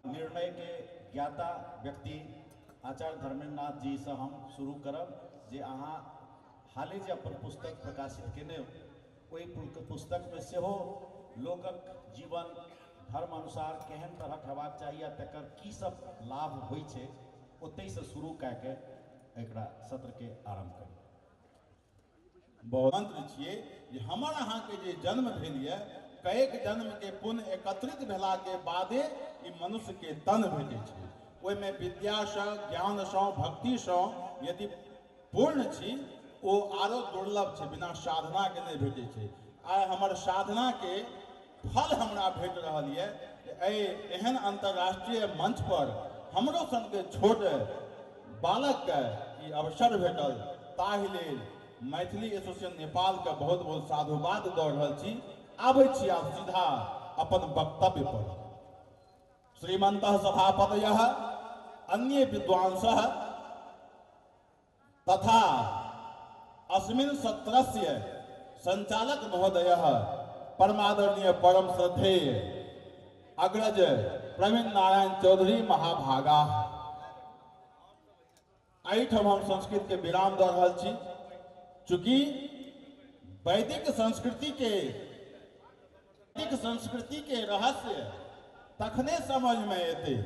निर्णयके ज्ञाता व्यक्ति आचार्य धर्मेन्द्र नाथ जीसँ हम शुरू करब जे अहाँ हाले जे अपन पुस्तक प्रकाशित केने ओहि पुस्तकमे सेहो लोकक जीवन धर्म अनुसार केहन तरहक हेबाक चाही आ तकर की सब लाभ होइ छै ओतहिसँ शुरू कए के एकरा सत्रके आरम्भ करी। बहुत मंत्र छियै जे हमर अहाँके जे जन्म भेल यऽ कएक जन्मके पुण्य एकत्रित भेलाके बादे ई मनुष्यके तन भेटै छै। ओहिमे विद्यासँ, ज्ञानसँ, भक्तिसँ यदि पूर्ण छी ओ आरो दुर्लभ छै, बिना साधनाके नहि भेटै छै। आइ हमर साधनाके फल हमरा भेट रहल यऽ जे एहि एहन अन्तर्राष्ट्रीय मंच पर हमरो सनके छोट बालकके ई अवसर भेटल, ताहि लेल मैथिली एसोसिएशन नेपालके बहुत बहुत साधुवाद दऽ रहल छी। आबै छी आब सीधा अपन वक्तव्य पर। श्रीमन्तः सभापतयः अन्ये विद्वांसः तथा अस्मिन् सत्रस्य संचालक महोदयः परमादरणीय परम श्रद्धेय अग्रज प्रवीण नारायण चौधरी महाभागा। एहिठाम हम संस्कृत के विराम दऽ रहल छी, चूँकि वैदिक संस्कृति के वैदिक संस्कृति के रहस्य तखने समझ में एतै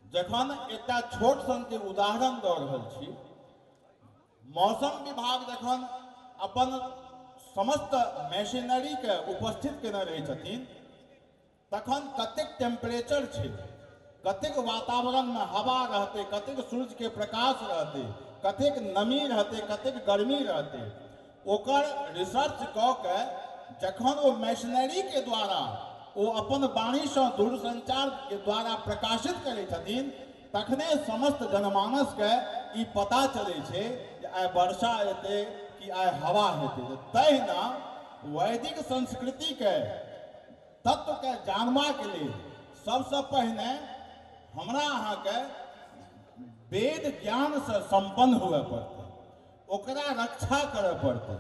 जखन एकटा छोट सन के उदाहरण दऽ रहल छी। मौसम विभाग जखन अपन समस्त मशीनरी के उपस्थित केने रहै छथिन तखन कतेक टेम्परेचर छै, कतेक वातावरण में हवा रहतै, कतेक सूर्य के प्रकाश रहतै, कतेक नमी रहतै, कतेक गर्मी रहतै, ओकर रिसर्च कऽ के जखन ओ मशीनरी के द्वारा ओ अपन वाणीसँ दूरसंचार के द्वारा प्रकाशित करै छथिन तखने समस्त जनमानस के ई पता चलै छै जे आइ वर्षा एतै कि आइ हवा हेतै। तहिना वैदिक संस्कृति के तत्व के जानबाक लेल सबसँ पहिने हमरा अहाँके वेद ज्ञानसँ सम्पन्न हुए पड़तै, ओकरा रक्षा करय पड़तै।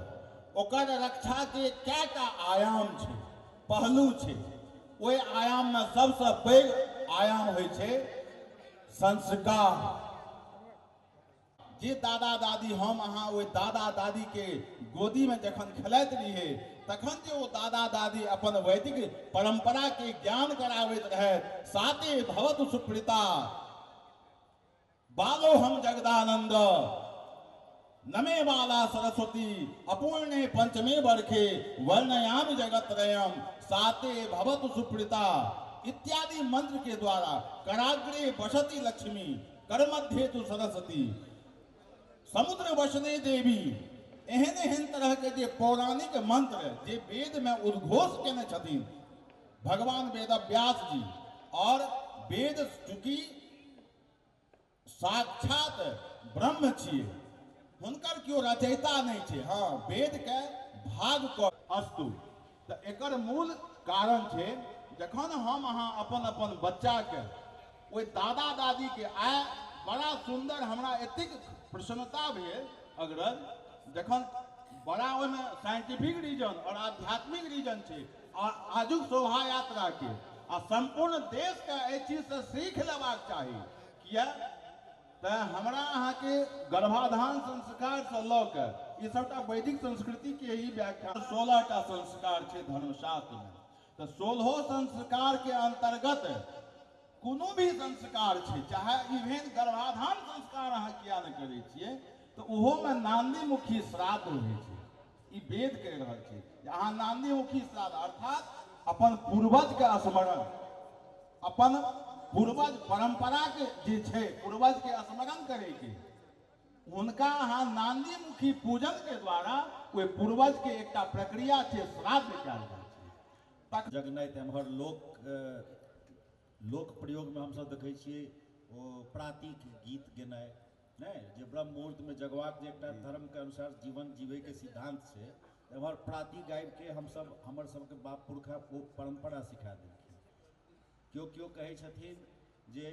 ओकर रक्षाके कएटा आयाम छै, पहलू छै। ओहि आयाममे सबसँ पैघ आयाम होइ छै संस्कार। जे दादा दादी हम अहाँ ओहि दादा दादीके गोदीमे जखन खेलाइत रहियै तखन जे ओ दादा दादी अपन वैदिक परम्पराके ज्ञान कराबैत रहथि, साते भवतु सुप्रीता बालो हम जगदानंद नमे बाला सरस्वती अपूर्णे पंचमे बरखे वर्णयामि जगत्रयम साते भवतु सुप्रीता इत्यादि मंत्र के द्वारा कराग्रे बसति लक्ष्मी करमध्ये तु सरस्वती समुद्र वसने देवी, एहन एहन तरह के जे पौराणिक मंत्र जे वेद में उद्घोष केने छथिन भगवान वेद व्यास जी, और वेद चूंकि साक्षात ब्रह्म छियै, हुनकर केओ रचयिता नहि छै। हाँ, वेद के भाग क अस्तु। तऽ एकर मूल कारण छै जखन हम अहाँ अपन अपन बच्चाके ओहि दादा दादीके आइ बड़ा सुन्दर हमरा एतेक प्रसन्नता भेल अग्रज, जखन बड़ा ओहिमे साइंटिफिक रीजन और आध्यात्मिक रीजन छै आ आजुक शोभा यात्राके आ सम्पूर्ण देशके एहि चीजसँ सीख लेबाक चाही। किया तऽ हमरा अहाँके गर्भाधान संस्कारसँ लऽ कऽ ई सबटा वैदिक संस्कृतिके ही व्याख्या। 16टा संस्कार छै धर्मशास्त्रमे, तऽ 16 संस्कारके अन्तर्गत कोनो भी संस्कार छै, चाहे इवेन गर्भाधान संस्कार अहाँ किया नहि करै छियै, तऽ ओहोमे नान्दीमुखी श्राद्ध होइ छै। ई वेद कहि रहल छै जे अहाँ नान्दीमुखी श्राद्ध अर्थात अपन पूर्वजके स्मरण, अपन पूर्वज परंपराके जे छै पूर्वजके स्मरण करैके, हुनका अहाँ नान्दीमुखी पूजनके द्वारा ओहि पूर्वजके एकटा प्रक्रिया छै श्राद्ध कयल जाइ छै। जगनाइत एम्हर लोक प्रयोगमे हमसब देखै छियै ओ प्रातीक गीत गेनाइ, नहि जे ब्रह्म मुहूर्तमे जगबाक जे एकटा धर्मके अनुसार जीवन जीवैके सिद्धांत छै, एम्हर प्राती गाबिके हमसब हमर सबके बाप पुरखा ओ परम्परा सिखा देलखिन। केओ केओ कहै छथिन जे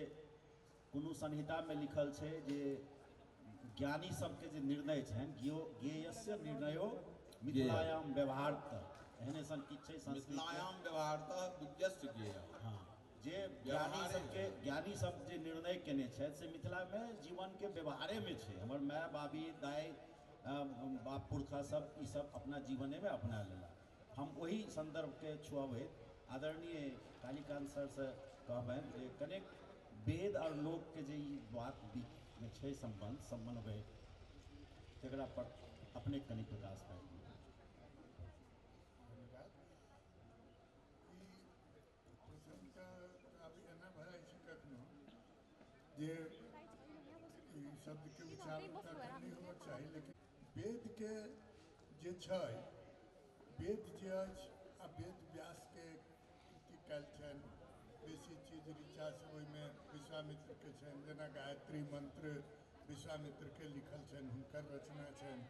कोनो संहितामे लिखल छै जे ज्ञानी सबके जे निर्णय छनि, ज्ञेयस्य निर्णयो मिथिलायाम व्यवहारतः, एहने सन किछु छै संस्कृत। मिथिलायाम व्यवहारतः विज्ञस्य ज्ञेय। हाँ, जे ज्ञानी सबके, ज्ञानी सब जे निर्णय केने छथि से मिथिलामे जीवनके व्यवहारेमे छै। हमर माय बाबी दाइ बाप पुरखा सब ई सब अपना जीवनेमे अपना लेला। हम ओहि सन्दर्भके छुअबैत आदरणीय कालीकान्त सरसँ कहबनि जे कनेक वेद और लोकके जे ई बात बीचमे छै सम्बन्ध समन्वय, तकरा पर अपने कनि प्रकाश पाबि दियौ। धन्यवाद। ई प्रसंग आब एना भऽ जाइ छै कखनो जे ई शब्दके उच्चारण तऽ नहि होबक चाही, लेकिन वेदके जे छै, वेद जे अछि आ वेद व्यासके कृति कयल छनि, बेसी चीज ऋचा सब ओहिमे विश्वामित्रके छनि, जेना गायत्री मंत्र विश्वामित्रके लिखल छनि, हुनकर रचना छनि।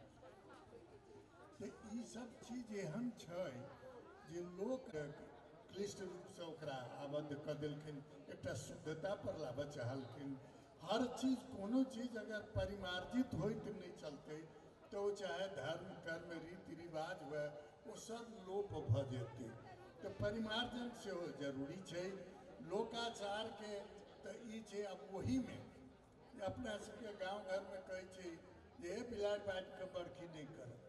तऽ ई सब चीज एहन छै जे लोक क्लिष्ट रूपसँ ओकरा आबद्ध कऽ देलखिन, एकटा शुद्धता पर लाबऽ चाहलखिन। हर चीज, कोनो चीज अगर परिमार्जित होइत नहि चलतै तऽ ओ चाहे धर्म कर्म रीति रिवाज हुए ओ सब लोप भऽ जेतै। तऽ परिमार्जन सेहो जरूरी छै लोकाचारके। तऽ ई छै। आब ओहिमे अपना सबके गाँव घरमे कहै छै जे हे बिलाड़ि बाजिके बरखी नहि करब।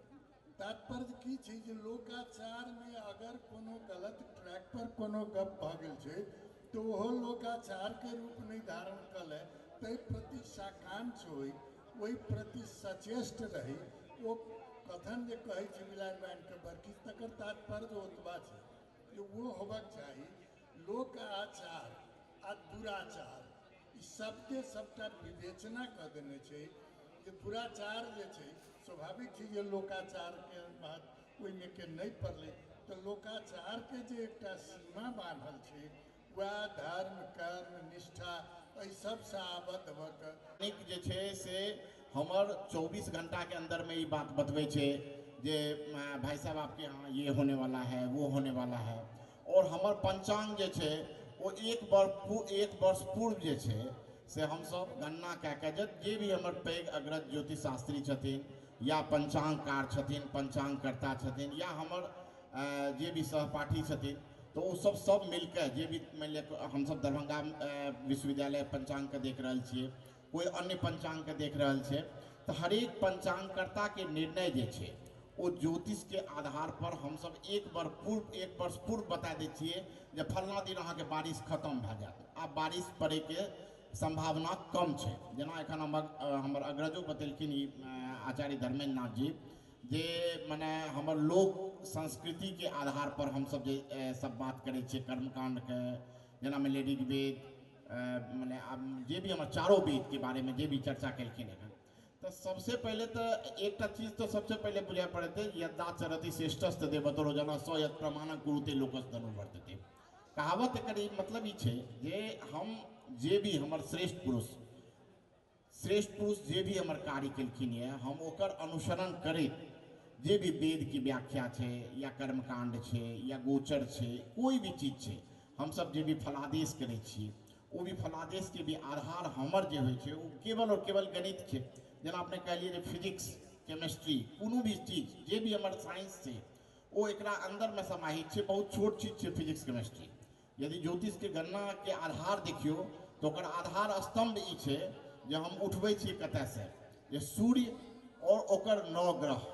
तात्पर्य की छै जे लोकाचारमे अगर कोनो गलत ट्रैक पर कोनो गप भऽ गेल छै तऽ ओहो लोकाचारके रूप नहि धारण कऽ ले, ताहि प्रति साकांक्ष होइ, ओहि प्रति सचेष्ट रही। ओ कथन जे कहै छै बिलाड़ि बान्हिके बरखी, तकर तात्पर्य ओतबा छै जे ओ होबाक चाही। लोक आचार आ दुराचार ई शब्दे सबटा विवेचना कऽ देने छै जे दुराचार जे छै स्वाभाविक छै जे लोकाचारके महत्व ओहिमे के नहि पड़लै। तऽ लोकाचारके जे एकटा सीमा बान्हल छै वएह धर्म कर्म निष्ठा एहि सबसँ आबद्ध भऽ कऽ नीक जे छै से हमर 24 घंटा के अंदर में ई बात बतबै छै जे भाई साहब आपके यहाँ ये होने वाला है, वो होने वाला है। और हमर पंचांग जे छै ओ एक वर्ष पूर्व जे छै से हमसब गणना कए कऽ जे भी हमर पैघ अग्रज ज्योतिष शास्त्री छथिन या पंचांगकार छथिन, पंचांगकर्ता छथिन या हमर जे भी सहपाठी छथिन, तऽ ओ सब सब मिलके जे भी मानि लिअ हमसब दरभंगा विश्वविद्यालय पंचांगके देख रहल छियै, कोइ अन्य पंचांगके देख रहल छै, तऽ हरेक पंचांगकर्ताके निर्णय जे छै ओ ज्योतिषके आधार पर हमसब एक वर्ष पूर्व बता दै छियै जे फलना दिन अहाँके बारिश खतम भए जायत, आब बारिश पड़ैके सम्भावना कम छै। जेना एखन हमर अग्रजो बतेलखिन ई आचार्य धर्मेंद्र नाथ जी जे मने हमर लोक संस्कृतिके आधार पर हमसब जे सब बात करै छियै कर्मकाण्डके, जेना मानि लिअ ऋग्वेद मने आब जे भी हमर चारो वेदके बारेमे जे भी चर्चा केलखिन एखन, तऽ सबसे पहिले तऽ एकटा चीज तऽ सबसे पहिले बुझाय पड़तै, यद्दाचरति श्रेष्ठस्त देवतो रोजाना स यत् प्रमाणं कुरुते लोकस धनुर्वर्तते। कहावत एकर ई मतलब ई छै जे हम जे भी हमर श्रेष्ठ पुरुष जे भी हमर कार्य केलखिन यऽ, हम ओकर अनुसरण करैत जे भी वेद की व्याख्या छै या कर्मकाण्ड छै या गोचर छै, कोई भी चीज छै, हमसब जे भी फलादेश करै छियै ओ भी फलादेशके भी आधार हमर जे होइ छै ओ केवल और केवल गणित छै। जेना अपने कहलियै जे फिजिक्स केमिस्ट्री कोनो भी चीज जे भी हमर साइंस छै ओ एकरा अन्दरमे समाहित छै, बहुत छोट चीज छै फिजिक्स केमिस्ट्री। यदि ज्योतिषके गणनाके आधार देखियौ तऽ ओकर आधार स्तम्भ ई छै जे हम उठबै छियै कतयसँ, जे सूर्य और ओकर 9 ग्रह।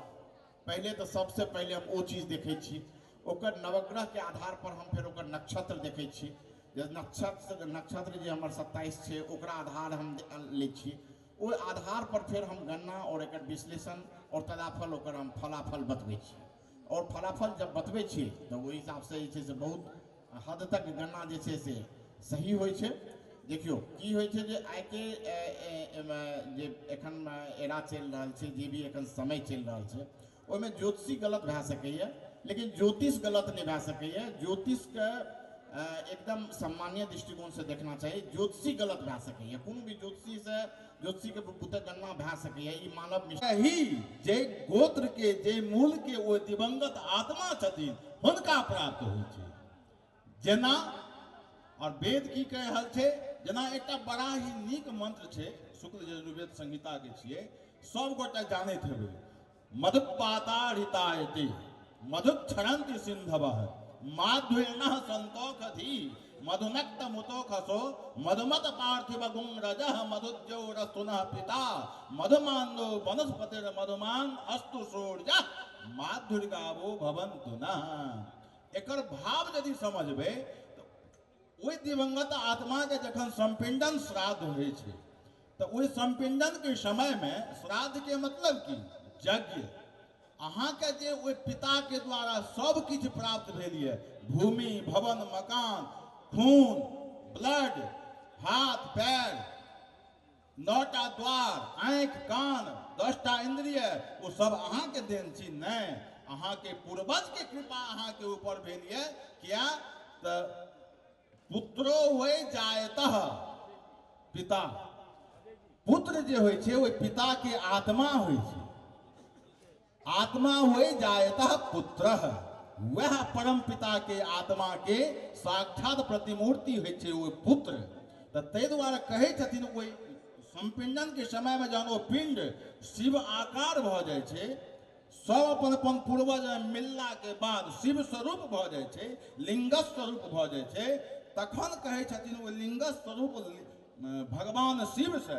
पहिले तऽ सबसे पहिले हम ओ चीज देखै छी, ओकर नवग्रहके आधार पर हम फेर ओकर नक्षत्र देखै छी, जे नक्षत्र जे हमर 27 छै ओकरा आधार हम लै छी, ओहि आधार पर फेर हम गणना और एकर विश्लेषण और तदाफल ओकर हम फलाफल बतबै छी। और फलाफल जब बतबै छी तऽ ओहि हिसाबसँ जे छै से बहुत हद तक गणना जे छै से सही होइ छै। देखियौ की होइ छै जे आइके जे एखन एरा चलि रहल छै, जे भी एखन समय चलि रहल छै, ओहिमे ज्योतिषी गलत भए सकैए लेकिन ज्योतिष गलत नहि भए सकैए। ज्योतिषके एकदम सामान्य दृष्टिकोणसँ देखना चाही, ज्योतिषी गलत भए सकैए, कोनो भी ज्योतिषीसँ ज्योतिषीके बुते गणना भए सकैए, ई मानव ही जे गोत्र के जे मूल के ओ दिवंगत आत्मा छथिन हुनका प्राप्त होइ छै। जेना और वेद की कहि रहल छै, जेना एकटा बड़ा ही नीक मंत्र छै शुक्ल यजुर्वेद संहिता के छियै, सब गोटा जानैत हेबै, मधुपाता ऋतायते मधुक्षरन्ति सिन्धवः माध्वेनः संतोखधि मधुनक्त मुतोखसो मधुमत पार्थिव गुण रजः मधुद्यौ रस्तुनः पिता मधुमान्दो वनस्पतिर मधुमान अस्तु सूर्य माधुर्गावो भवन्तु नः। एकर भाव यदि समझबै तऽ ओहि दिवंगत आत्मा के जखन संपिंडन श्राद्ध होइ छै तऽ ओहि संपिंडन के समय में श्राद्ध के मतलब की यज्ञ। अहाँके जे ओहि पिता के द्वारा सब किछु प्राप्त भेल यऽ, भूमि भवन मकान खून ब्लड हाथ पैर 9टा द्वार आँखि कान 10टा इंद्रिय, ओ सब अहाँके देन छी। नहि, अहाँके पूर्वज के कृपा अहाँके ऊपर भेल यऽ। किया तऽ पुत्रो वै जायतः पिता, पुत्र जे होइ छै ओहि पिता के आत्मा होइ छै। आत्मा वै जायतः पुत्रः, वएह परम पिता के आत्मा के साक्षात प्रतिमूर्ति होइ छै ओ पुत्र। तऽ ताहि दुआरे कहै छथिन ओहि संपिंडन के समय में जहन ओ पिंड शिव आकार भऽ जाइ छै, सब अपन अपन पूर्वज मिलला के बाद शिव स्वरूप भऽ जाइ छै, लिंग स्वरूप भऽ जाइ छै, तखन कहै छथिन ओ लिंग स्वरूप भगवान शिव से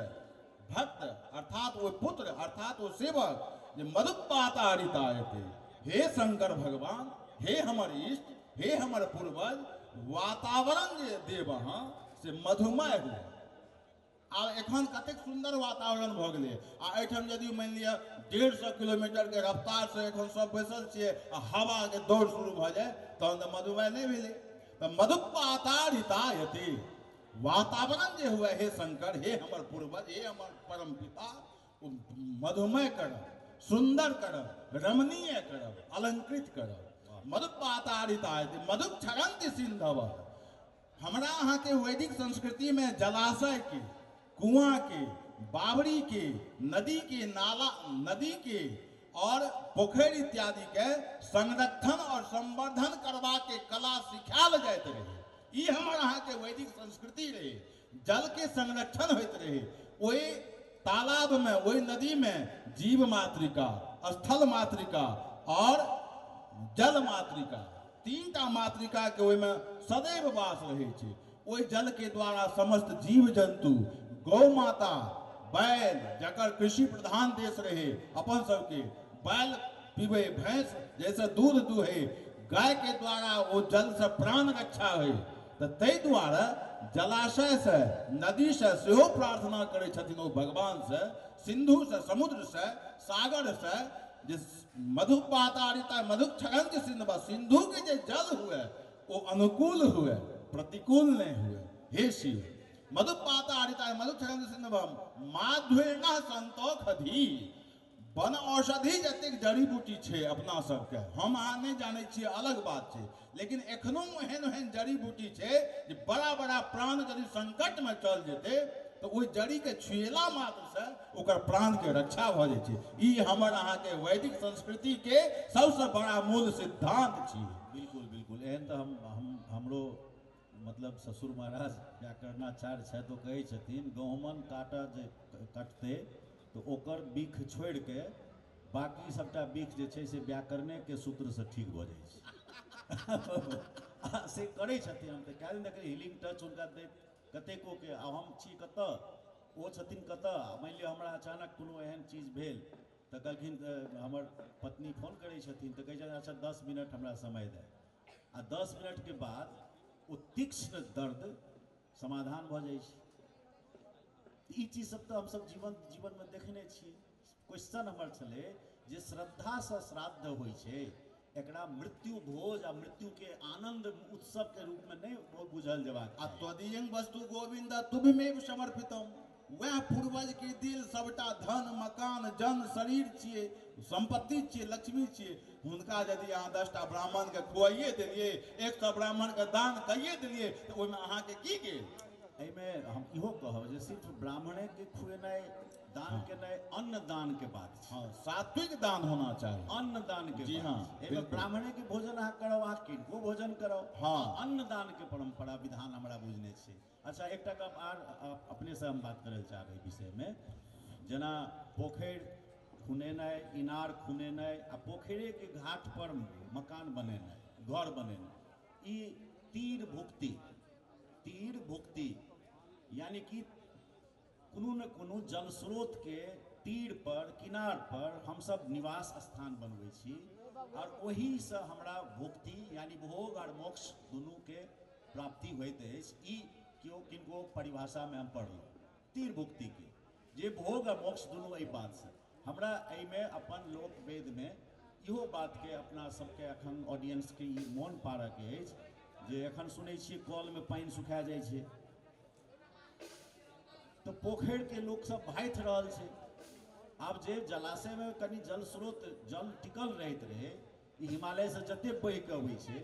भक्त अर्थात ओ पुत्र अर्थात ओ सेवक जे मधुपातारिता एते, हे शंकर भगवान, हे हमर इष्ट, हे हमर पूर्वज, वातावरण जे देब अहाँ से मधुमय हुए। आब एखन कतेक सुन्दर वातावरण भऽ गेलै। आ एहिठाम यदि मानि लिअ 150 किलोमीटर के रफ्तार से एखन सब बैसल छियै आ हवा के दौड़ शुरू भऽ जाय तहन तऽ मधुमय नहि भेलै। तऽ मधुपातारिता यति, वातावरण जे हुए हे शंकर, हे हमर पूर्वज, हे हमर परम पिता, ओ मधुमय करब, सुन्दर करब, रमणीय करब, अलंकृत करब। मधुपातारिता यति मधुक्षरन्ति सिंधव। हमरा अहाँके वैदिक संस्कृति में जलाशय के, कुआं के, बावड़ी के, नदी के, नाला नदी के और पोखरि इत्यादि के संरक्षण और संवर्धन करबा के कला सिखायल जाइत रहे। ई हमर अहाँके वैदिक संस्कृति रहे। जल के संरक्षण होइत रहे। ओहि तालाब में, ओहि नदी में जीव मातृका, स्थल मातृका और जल मातृका, 3टा मातृका के ओहिमे सदैव वास रहै छै। ओहि जल के द्वारा समस्त जीव जंतु, गौ माता, बैल, जकर कृषि प्रधान देश रहे अपन सबके, बैल पीबै, भैंस जैसे दूध दुहे, गाय के द्वारा ओ जल से प्राण रक्षा होइ। तऽ ताहि दुआरे जलाशय से, नदी से सेहो प्रार्थना करै छथिन ओ भगवान से, सिंधु से, समुद्र से, सागर से, जे मधुपातारिता मधुक्षरन्ति सिंधु, सिंधु के जे जल हुए ओ अनुकूल हुए, प्रतिकूल नहीं हुए। हे शिव, मधुपातारिता मधुक्षरन्ति सिंधु माध्वेन संतोखधि। वन औषधि जतेक जड़ी बूटी छै अपना सबके, हम अहाँ नहि जानै छियै, अलग बात छै, लेकिन एखनो एहन एहन जड़ी बूटी छै जे बड़ा बड़ा प्राण यदि संकट में चल जेतै तऽ ओहि जड़ी के छुएला मात्र से ओकर प्राण के रक्षा भऽ जाइ छै। ई हमर अहाँके वैदिक संस्कृति के सबसँ बड़ा मूल सिद्धांत छी। बिल्कुल बिल्कुल। एहन तऽ हम हमरो मतलब ससुर महाराज व्याकरणाचार्य छथि, ओ कहै छथिन गहुमन काटा जे कटतै तऽ ओकर बिख छोड़िके बाकी सबटा बिख जे छै से व्याकरणेके सूत्रसँ ठीक भऽ जाइ छै। से करै छथिन। हम तऽ कए दिन देखलियै हीलिंग टच हुनका दैत कतेको के। आब हम छी कतऽ, ओ छथिन कतऽ। मानि लिअ हमरा अचानक कोनो एहन चीज भेल तऽ कहलखिन, हमर पत्नी फोन करै छथिन तऽ कहै छथिन अच्छा 10 मिनट हमरा समय दे। आ 10 मिनटके बाद ओ तीक्ष्ण दर्द समाधान भऽ जाइ छै। ई चीज सब तऽ हमसब जीवनमे देखने छियै। क्वेश्चन हमर छलै जे श्रद्धासँ श्राद्ध होइ छै, एकरा मृत्यु भोज आ मृत्यु के आनंद उत्सव के रूप में नहीं बुझल जेबाक आ चाही। त्वदीयं वस्तु गोविंद तुभ्यमेव समर्पितम, वएह पूर्वज के दिल सबटा धन मकान जन शरीर छियै, संपत्ति छियै, लक्ष्मी छियै। हुनका यदि अहाँ 10टा ब्राह्मण के खुआइए देलियै, 100 ब्राह्मण के दान कइए देलियै, तऽ ओहिमे अहाँके की गेल? एहिमे हम इहो कहब जे सिर्फ ब्राह्मणे के खुएनाइ, दान केनाइ, अन्न दान के बात छै। हाँ, सात्विक दान होना चाही, अन्न दान के जी बात हाँ, छै। एहिमे बिल्कुल। ब्राह्मणे के भोजन अहाँ कराउ, अहाँ किनको भोजन कराउ, हाँ। अन्न दान के परंपरा विधान हमरा बुझने छै। अच्छा, एकटा गप आर अपने से हम बात करय लए चाहबै विषय में, जेना पोखरि खुनेनाइ, इनार खुनेनाइ आ पोखरिके घाट पर मकान बनेनाइ, घर बनेनाइ, ई तीर भुक्ति, तीर भुक्ति यानी कि कोनो न कोनो जल स्रोत के तीर पर, किनार पर हमसब निवास स्थान बनबै छी और ओहिसँ हमरा भुक्ति यानी भोग और मोक्ष दुनू के प्राप्ति होइत अछि। ई केओ किनको परिभाषामे हम पढ़लहुँ तीर भुक्ति के, जे भोग और मोक्ष दुनू एहि बातसँ हमरा एहिमे अपन लोक वेदमे इहो बातके अपना सबके अखन ऑडियंसके ई मोन पारऽके अछि जे एखन सुनै छियै कलमे पानि सुखा जाइ छै तऽ पोखरिके लोकसब भाथि रहल छै। आब जे जलाशयमे कनि जल स्रोत जल टिकल रहैत रहै, ई हिमालयसँ जते बहि कऽ अबै छै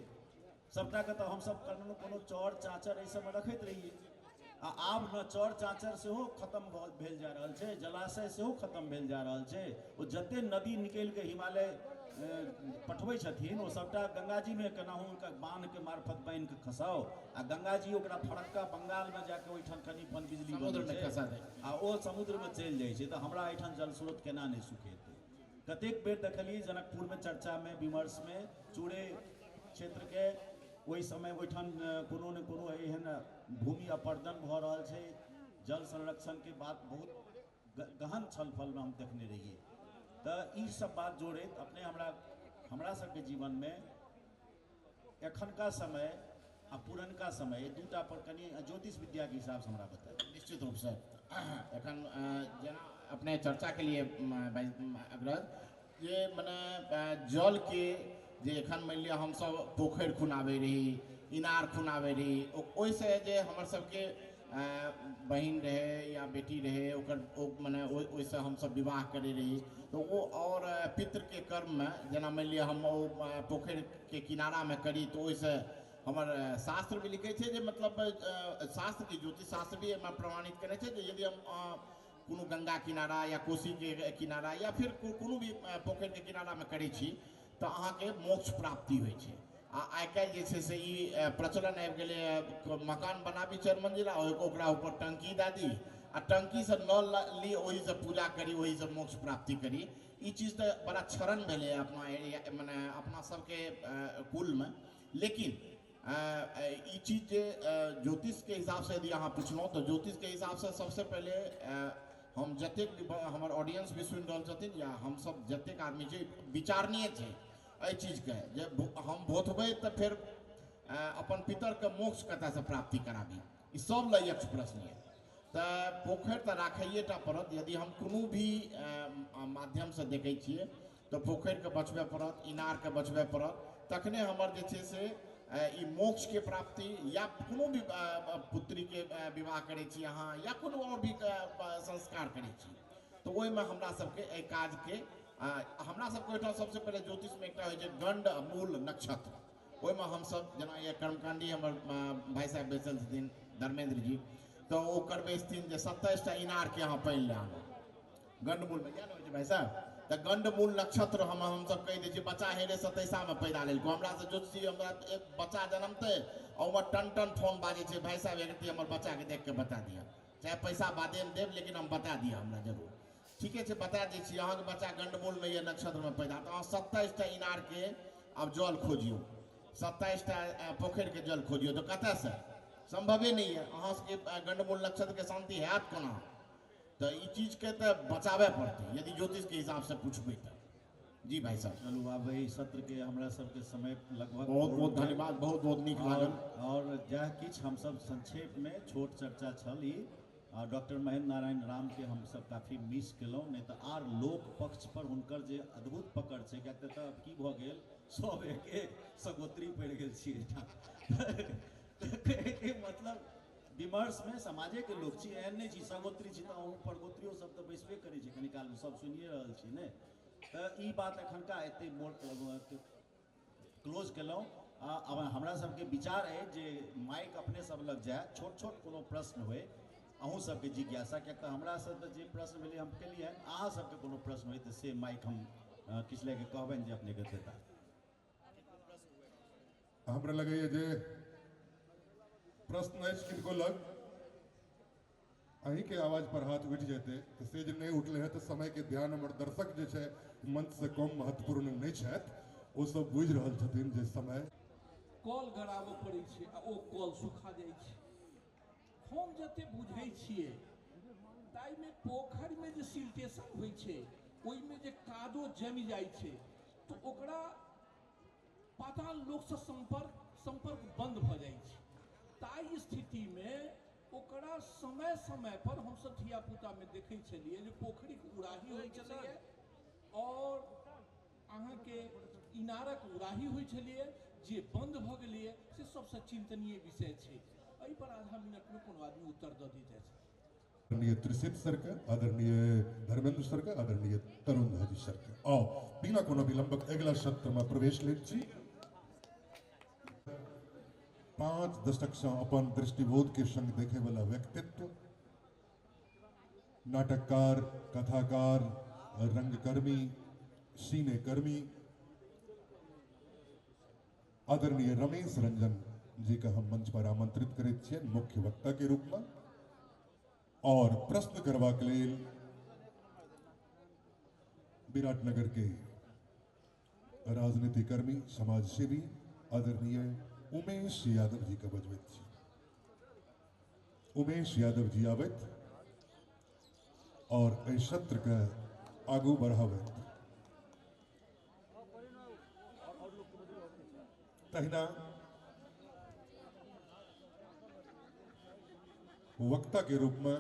सबटाके तऽ हमसब कोनो कोनो चौर चाँचर एहि सबमे रखैत रहियै, आ आब न चौर चाँचर सेहो खत्म भेल जा रहल छै, जलाशय सेहो खत्म भेल जा रहल छै। ओ जते नदी निकलि कऽ हिमालय पठबै छथिन ओ सबटा गंगाजीमे केनाहु हुनका बान्हके मार्फत बान्हि कऽ खसाउ आ गंगाजी ओकरा फरक्का बंगालमे जाके ओहिठाम कनि पनबिजली बनै छै आ ओ समुद्रमे चलि जाइ छै। तऽ हमरा एहिठाम जल स्रोत केना नहि सुखेतै? कतेक बेर देखलियै जनकपुरमे चर्चामे विमर्शमे चूड़े क्षेत्रके ओहि समय ओहिठाम कोनो ने कोनो एहन भूमि अपरदन भऽ रहल छै, जल संरक्षणके बात बहुत गहन छलफलमे हम देखने रहियै। तऽ ई सब बात जोड़ैत अपने हमरा हमरा सबके जीवनमे एखनका समय आ पुरनका समय दूटा पर कनि ज्योतिष विद्याके हिसाबसँ हमरा बताउ। निश्चित रूपसँ एखन जेना अपने चर्चा के लिए अग्रज जे मने जल के जे एखन मानि लिअ हमसब पोखरि खुनाबै रही, इनार खुनाबै रही, ओहिसँ जे हमर सबके बहिन रहै या बेटी रहै ओकर ओ मने ओहिसँ हमसब विवाह करै रही। तऽ ओ आओर पितृके कर्ममे जेना मानि लिअ हम ओ पोखरिके किनारामे करी तऽ ओहिसँ हमर शास्त्र भी लिखै छै जे मतलब शास्त्र की ज्योतिष शास्त्र भी एहिमे प्रमाणित करै छै जे यदि हम कोनो गंगा किनारा या कोसी के किनारा या फिर कोनो भी पोखरिके किनारामे करै छी तऽ अहाँके मोक्ष प्राप्ति होइ छै। आ आइकाल्हि जे छै से ई प्रचलन आबि गेलै, मकान बनाबी 4 मंजिला ओकरा ऊपर टंकी दए दी आ टंकीसँ नल ली, ओहिसँ पूजा करी, ओहिसँ मोक्ष प्राप्ति करी। ई चीज तऽ बड़ा क्षरण भेलै अपना एरिया मने अपना सबके कुलमे। लेकिन ई चीज जे ज्योतिषके हिसाबसँ यदि अहाँ पुछलहुँ तऽ ज्योतिषके हिसाबसँ सबसँ पहिले हम जतेक भी हमर ऑडियंस भी सुनि रहल छथिन या हमसब जतेक आदमी छै विचारणीय छै एहि चीजके जे हम भोथबै तऽ फेर अपन पितरके मोक्ष कतऽसँ प्राप्ति कराबी, ई सब लए यक्ष प्रश्न यऽ। तऽ पोखरि तऽ राखैए टा पड़त। यदि हम कोनो भी माध्यमसँ देखै छियै तऽ पोखरिके बचबय पड़त, इनारके बचबय पड़त, तखने हमर जे छै से ई मोक्षके प्राप्ति या कोनो भी पुत्रीके विवाह करै छी अहाँ या कोनो आओर भी संस्कार करै छी तऽ ओहिमे हमरा सबके एहि काजके हमरा सबके ओहिठाम सबसँ पहिले ज्योतिषमे एकटा होइ छै गण्ड आ मूल नक्षत्र। ओहिमे हमसब जेना ये कर्मकांडी हमर भाई साहब बैसल छथिन धर्मेंद्र जी, तऽ ओ करबै छथिन जे 27टा इनारके अहाँ पानि लए आनू गण्डमूलमे, इएह ने होइ छै भाई साहब? तऽ गण्डमूल नक्षत्र हमसब कहि दै छियै बच्चा हेरे 27मे पैदा लेलको। हमरासँ ज्योतिषी हमरा एक बच्चा जनमतै आ ओहिमे टन टन फोन बाजै छै, भाई साहब एक रत्ती हमर बच्चाके देख कऽ बता दिअ, चाहे पैसा बादेमे देब लेकिन हम बता दिअ हमरा जरूर। ठीके छै, बता दै छी अहाँके बच्चा गण्डमूलमे यऽ नक्षत्रमे पैदा, तऽ अहाँ 27टा इनारके आब जल खोजियौ, 27टा पोखरिके जल खोजियौ, तऽ कतऽसँ? सम्भवे नहि यऽ। अहाँ सबके गण्डमूल नक्षत्रके शान्ति हैत कोना? तऽ ई चीजके तऽ बचाबय पड़तै यदि ज्योतिषके हिसाबसँ पुछबै तऽ। जी भाई साहब। चलू आब एहि सत्रके हमरा सबके समय लगभग बहुत बहुत धन्यवाद, बहुत बहुत नीक लागल। और जएह किछु हमसब संक्षेपमे छोट चर्चा छल ई। डॉक्टर महेंद्र नारायण राम के हमसब काफी मिस केलहुँ, नहि तऽ आर लोक पक्ष पर हुनकर जे अद्भुत पकड़ छै, किएक तऽ आब की भऽ गेल सब एक एक सगोत्री पड़ि गेल छी एहिठाम। मतलब विमर्शमे समाजेके लोक छी, एहन नहि छी सगोत्री छी तऽ अहूँ परगोत्रियो सब तऽ बैसबे करै छै, कनि कालमे सब सुनिए रहल छी ने। तऽ ई बात एखनका एते मोर क्लोज केलहुँ। आब हमरा सबके विचार अछि जे माइक अपने सब लग जाय, छोट छोट कोनो प्रश्न होइ अहूँ सबके जिज्ञासा, किएक तऽ हमरा सब जे प्रश्न भेलै हम केलियै, अहाँ सबके कोनो प्रश्न होइ तऽ से माइक हम किछु लए कऽ कहबनि जे अपनेके देता। हमरा लगैए जे प्रश्न अछि किनको लग, अहीँके आवाज पर हाथ उठि जेतै तऽ से जे नहि उठलै हँ तऽ समयके ध्यान हमर दर्शक जे छै मंचसँ कम महत्वपूर्ण नहि छथि, ओ सब बुझि रहल छथिन जे समय। कल गड़ाबऽ पड़ै छै आ ओ कल सुखा जाइ छै। हम जते बुझै छियै ताहिमे पोखरिमे जे सिल्टेशन होइ छै ओहिमे जे कादो जमि जाइ छै तऽ ओकरा पाताल लोकसँ सम्पर्क बन्द भऽ जाइ छै। ताहि स्थितिमे ओकरा समय समय पर हमसब धियापुतामे देखै छलियै जे पोखरिक उड़ाही होइ छलैए और अहाँके इनारक उड़ाही होइ छलैए जे बन्द भऽ गेलैए, से सबसँ चिन्तनीय विषय छै। एहि पर आधा मिनटमे कोनो आदमी उत्तर दऽ दितै। आदरणीय त्रिसित सर के, आदरणीय धर्मेंद्र सर के, आदरणीय तरुण झा जी सर के। आओ बिना कोनो विलंबक अगिला सत्र में प्रवेश लैत छी। 5 दशक से अपन दृष्टिबोध के संग देखे वाला व्यक्तित्व, नाटककार, कथाकार, रंगकर्मी, सिनेकर्मी आदरणीय रमेश रंजन जी के हम मंच पर आमंत्रित करैत छियनि मुख्य वक्ता के रूप में। और प्रश्न करबाक लेल विराटनगर के राजनीतिकर्मी, समाजसेवी आदरणीय उमेश यादव जी के बजबैत छी। उमेश यादव जी आबैत और एहि सत्र के आगू बढ़ाबैत। तहिना वक्ता के रूप में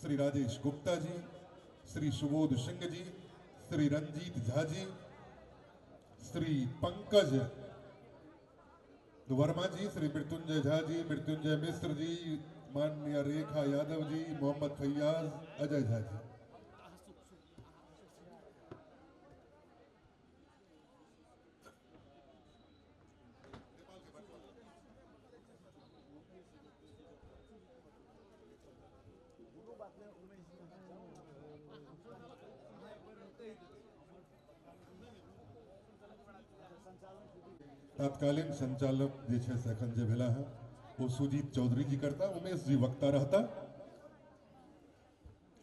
श्री राजेश गुप्ता जी, श्री सुबोध सिंह जी, श्री रंजीत झा जी, श्री पंकज वर्मा जी, श्री मृत्युंजय झा जी, मृत्युंजय मिश्र जी, माननीय रेखा यादव जी, मोहम्मद फैयाज, अजय झा जी। तत्कालीन संचालक जे छै से एखन जे भेला है ओ सुजीत चौधरी जी करता, उमेश जी वक्ता रहता।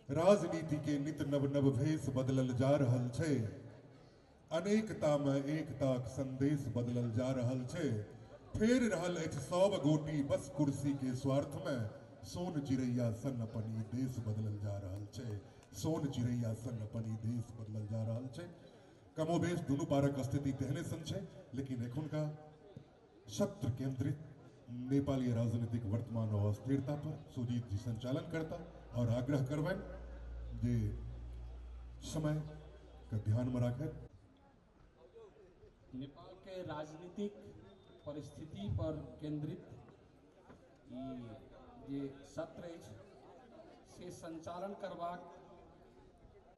राजनीति के नित नव नव भेष बदलल जा रहल छै, अनेकता में एकताक संदेश बदलल जा रहल छै। फेर रहल अछि सब गोटी बस कुर्सी के स्वार्थ में, सोन चिड़ैया सन अपन ई देश बदलल जा रहल छै, सोन चिड़ैया सन अपन ई देश बदलल जा रहल छै। कमोबेश दुनू पारक स्थिति तेहने सन छै, लेकिन एखुनका सत्र केंद्रित नेपाली राजनीतिक वर्तमान अस्थिरता पर सुजीत जी संचालन करता और आग्रह करबनि जे समय के ध्यान में राखैत। नेपाल के राजनीतिक परिस्थिति पर केंद्रित ई जे सत्र अछि से संचालन करबाक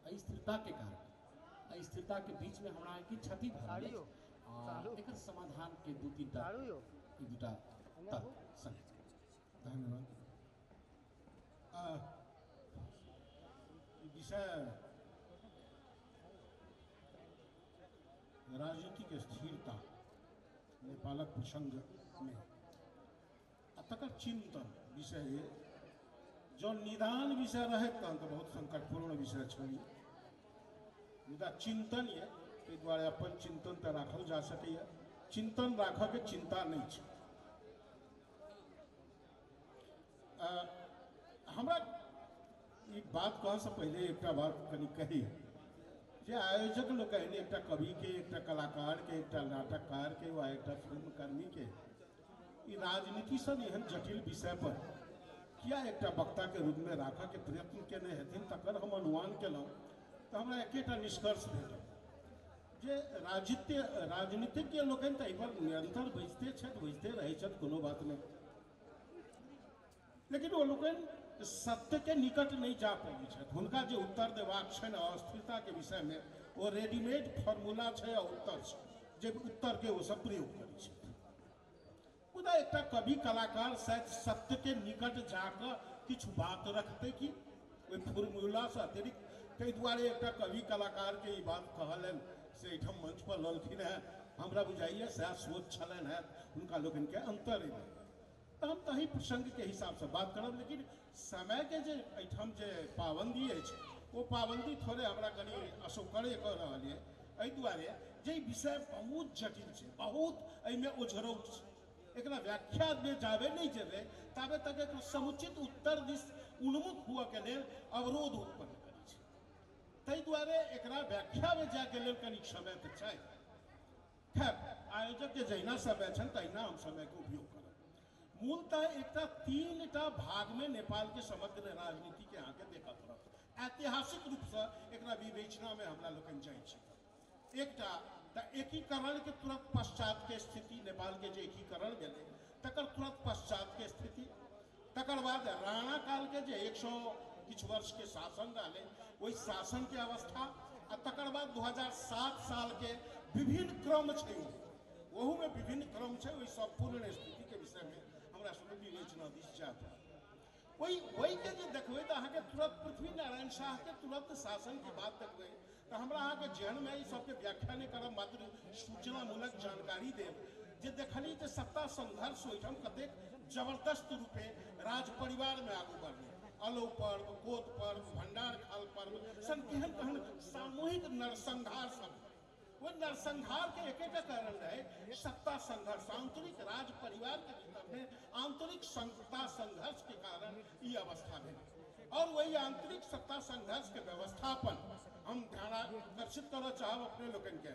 अस्थिरता के कारण, अस्थिरता के बीच में हमरा की क्षति भऽ रहल अछि, एकर समाधान के दू तीन टा एक दूटा तर्क संग। धन्यवाद। विषय राजनीतिक स्थिरता नेपालक प्रसंग में आ तकर चिंतन विषय जँ निदान विषय रहैत तहन तऽ बहुत संकटपूर्ण विषय छल, मुदा चिंतन ये ताहि दुआरे अपन चिंतन तऽ राखल जा सकैए, चिंतन राखऽके चिंता नहि छै। हमरा ई बात कहऽसँ पहिले एकटा बात कनि कही जे आयोजक लोकनि एकटा कविके, एकटा कलाकारके, एकटा नाटककारके वा एकटा फिल्मकर्मीके ई राजनीति सन एहन जटिल विषय पर किया एकटा वक्ताके रूपमे राखऽके प्रयत्न केने हेथिन तकर हम अनुमान केलहुँ तऽ हमरा एकेटा निष्कर्ष भेटल जे राजनीतिज्ञ लोकनि तऽ एहिपर निरंतर बजिते छथि, बजिते रहै छथि, कोनो बात नहि, लेकिन ओ लोकनि सत्यके निकट नहि जा पबै छथि। हुनका जे उत्तर देबाक छनि अस्थिरताके विषयमे ओ रेडीमेड फॉर्मूला छै आ उत्तर छै जे उत्तरके ओसभ प्रयोग करै छथि। मुदा एकटा कवि कलाकार शायद सत्यके निकट जाकऽ किछु बात रखतै कि ओहि फॉर्मूलासँ अतिरिक्त, ताहि दुआरे एकटा कवि कलाकारके ई बात कहलनि से एहिठाम मंच पर ललखिन हेँ। हमरा बुझाइए सएह सोच छलनि हेँ हुनका लोकनिके अन्तर एहि। तऽ हम तही प्रसङ्गके हिसाबसँ बात करब, लेकिन समयके जे एहिठाम जे पाबन्दी अछि ओ पाबन्दी थोड़े हमरा कनि असौकर्य कऽ रहल यऽ, एहि दुआरे जे ई विषय बहुत जटिल छै, बहुत एहिमे ओझरौट छै। एकरा व्याख्यामे जाबे नहि जेबै ताबे तक एकर समुचित उत्तर दिस उन्मुख हुअके लेल अवरोध उत्पन्न करै छै। ताहि दुआरे एकरा व्याख्यामे जायके लेल कनि समय तऽ चाही। खैर, आयोजकके जहिना समय छनि तहिना हम समयके उपयोग करब। मूलतः एकटा 3टा भागमे नेपालके समग्र राजनीतिके अहाँके देखऽ पड़त। ऐतिहासिक रूपसँ एकरा विवेचनामे हमरा लोकनि जाइ छी। एकटा तऽ एकीकरणके तुरंत पश्चातके स्थिति, नेपालके जे एकीकरण भेलै तकर तुरंत पश्चातके स्थिति, तकर बाद राणा कालके जे 100 किछु वर्षके शासन रहलै ओहि शासनके अवस्था, आ तकर बाद 2007 सालके विभिन्न क्रम छै, ओहूमे विभिन्न क्रम छै। ओहि सम्पूर्ण स्थितिके विषयमे हमरा सबके विवेचना दिस जाय पड़त। ओहिके जे देखबै तऽ अहाँके तुरंत पृथ्वी नारायण शाहके तुरंत शासनके बाद देखबै तऽ हमरा अहाँके जेहनमे ई सबके व्याख्या नहि करब, मात्र सूचनामूलक जानकारी देब जे देखली जे सत्ता संघर्ष ओहिठाम कतेक जबरदस्त रूपे राज परिवारमे आगू बढ़लै। अलौ पर्व, कोत पर्व, भंडार खाल पर्व सन केहन केहन सामूहिक नरसंहार सब, ओहि नरसंहारके एकेटा कारण रहै सत्ता संघर्ष। आंतरिक राज परिवारके भीतरमे आंतरिक सत्ता संघर्ष के कारण ई अवस्था भेलै। और वही आंतरिक सत्ता संघर्ष के व्यवस्थापन हम ध्यान आकर्षित करऽ चाहब अपने लोकनिके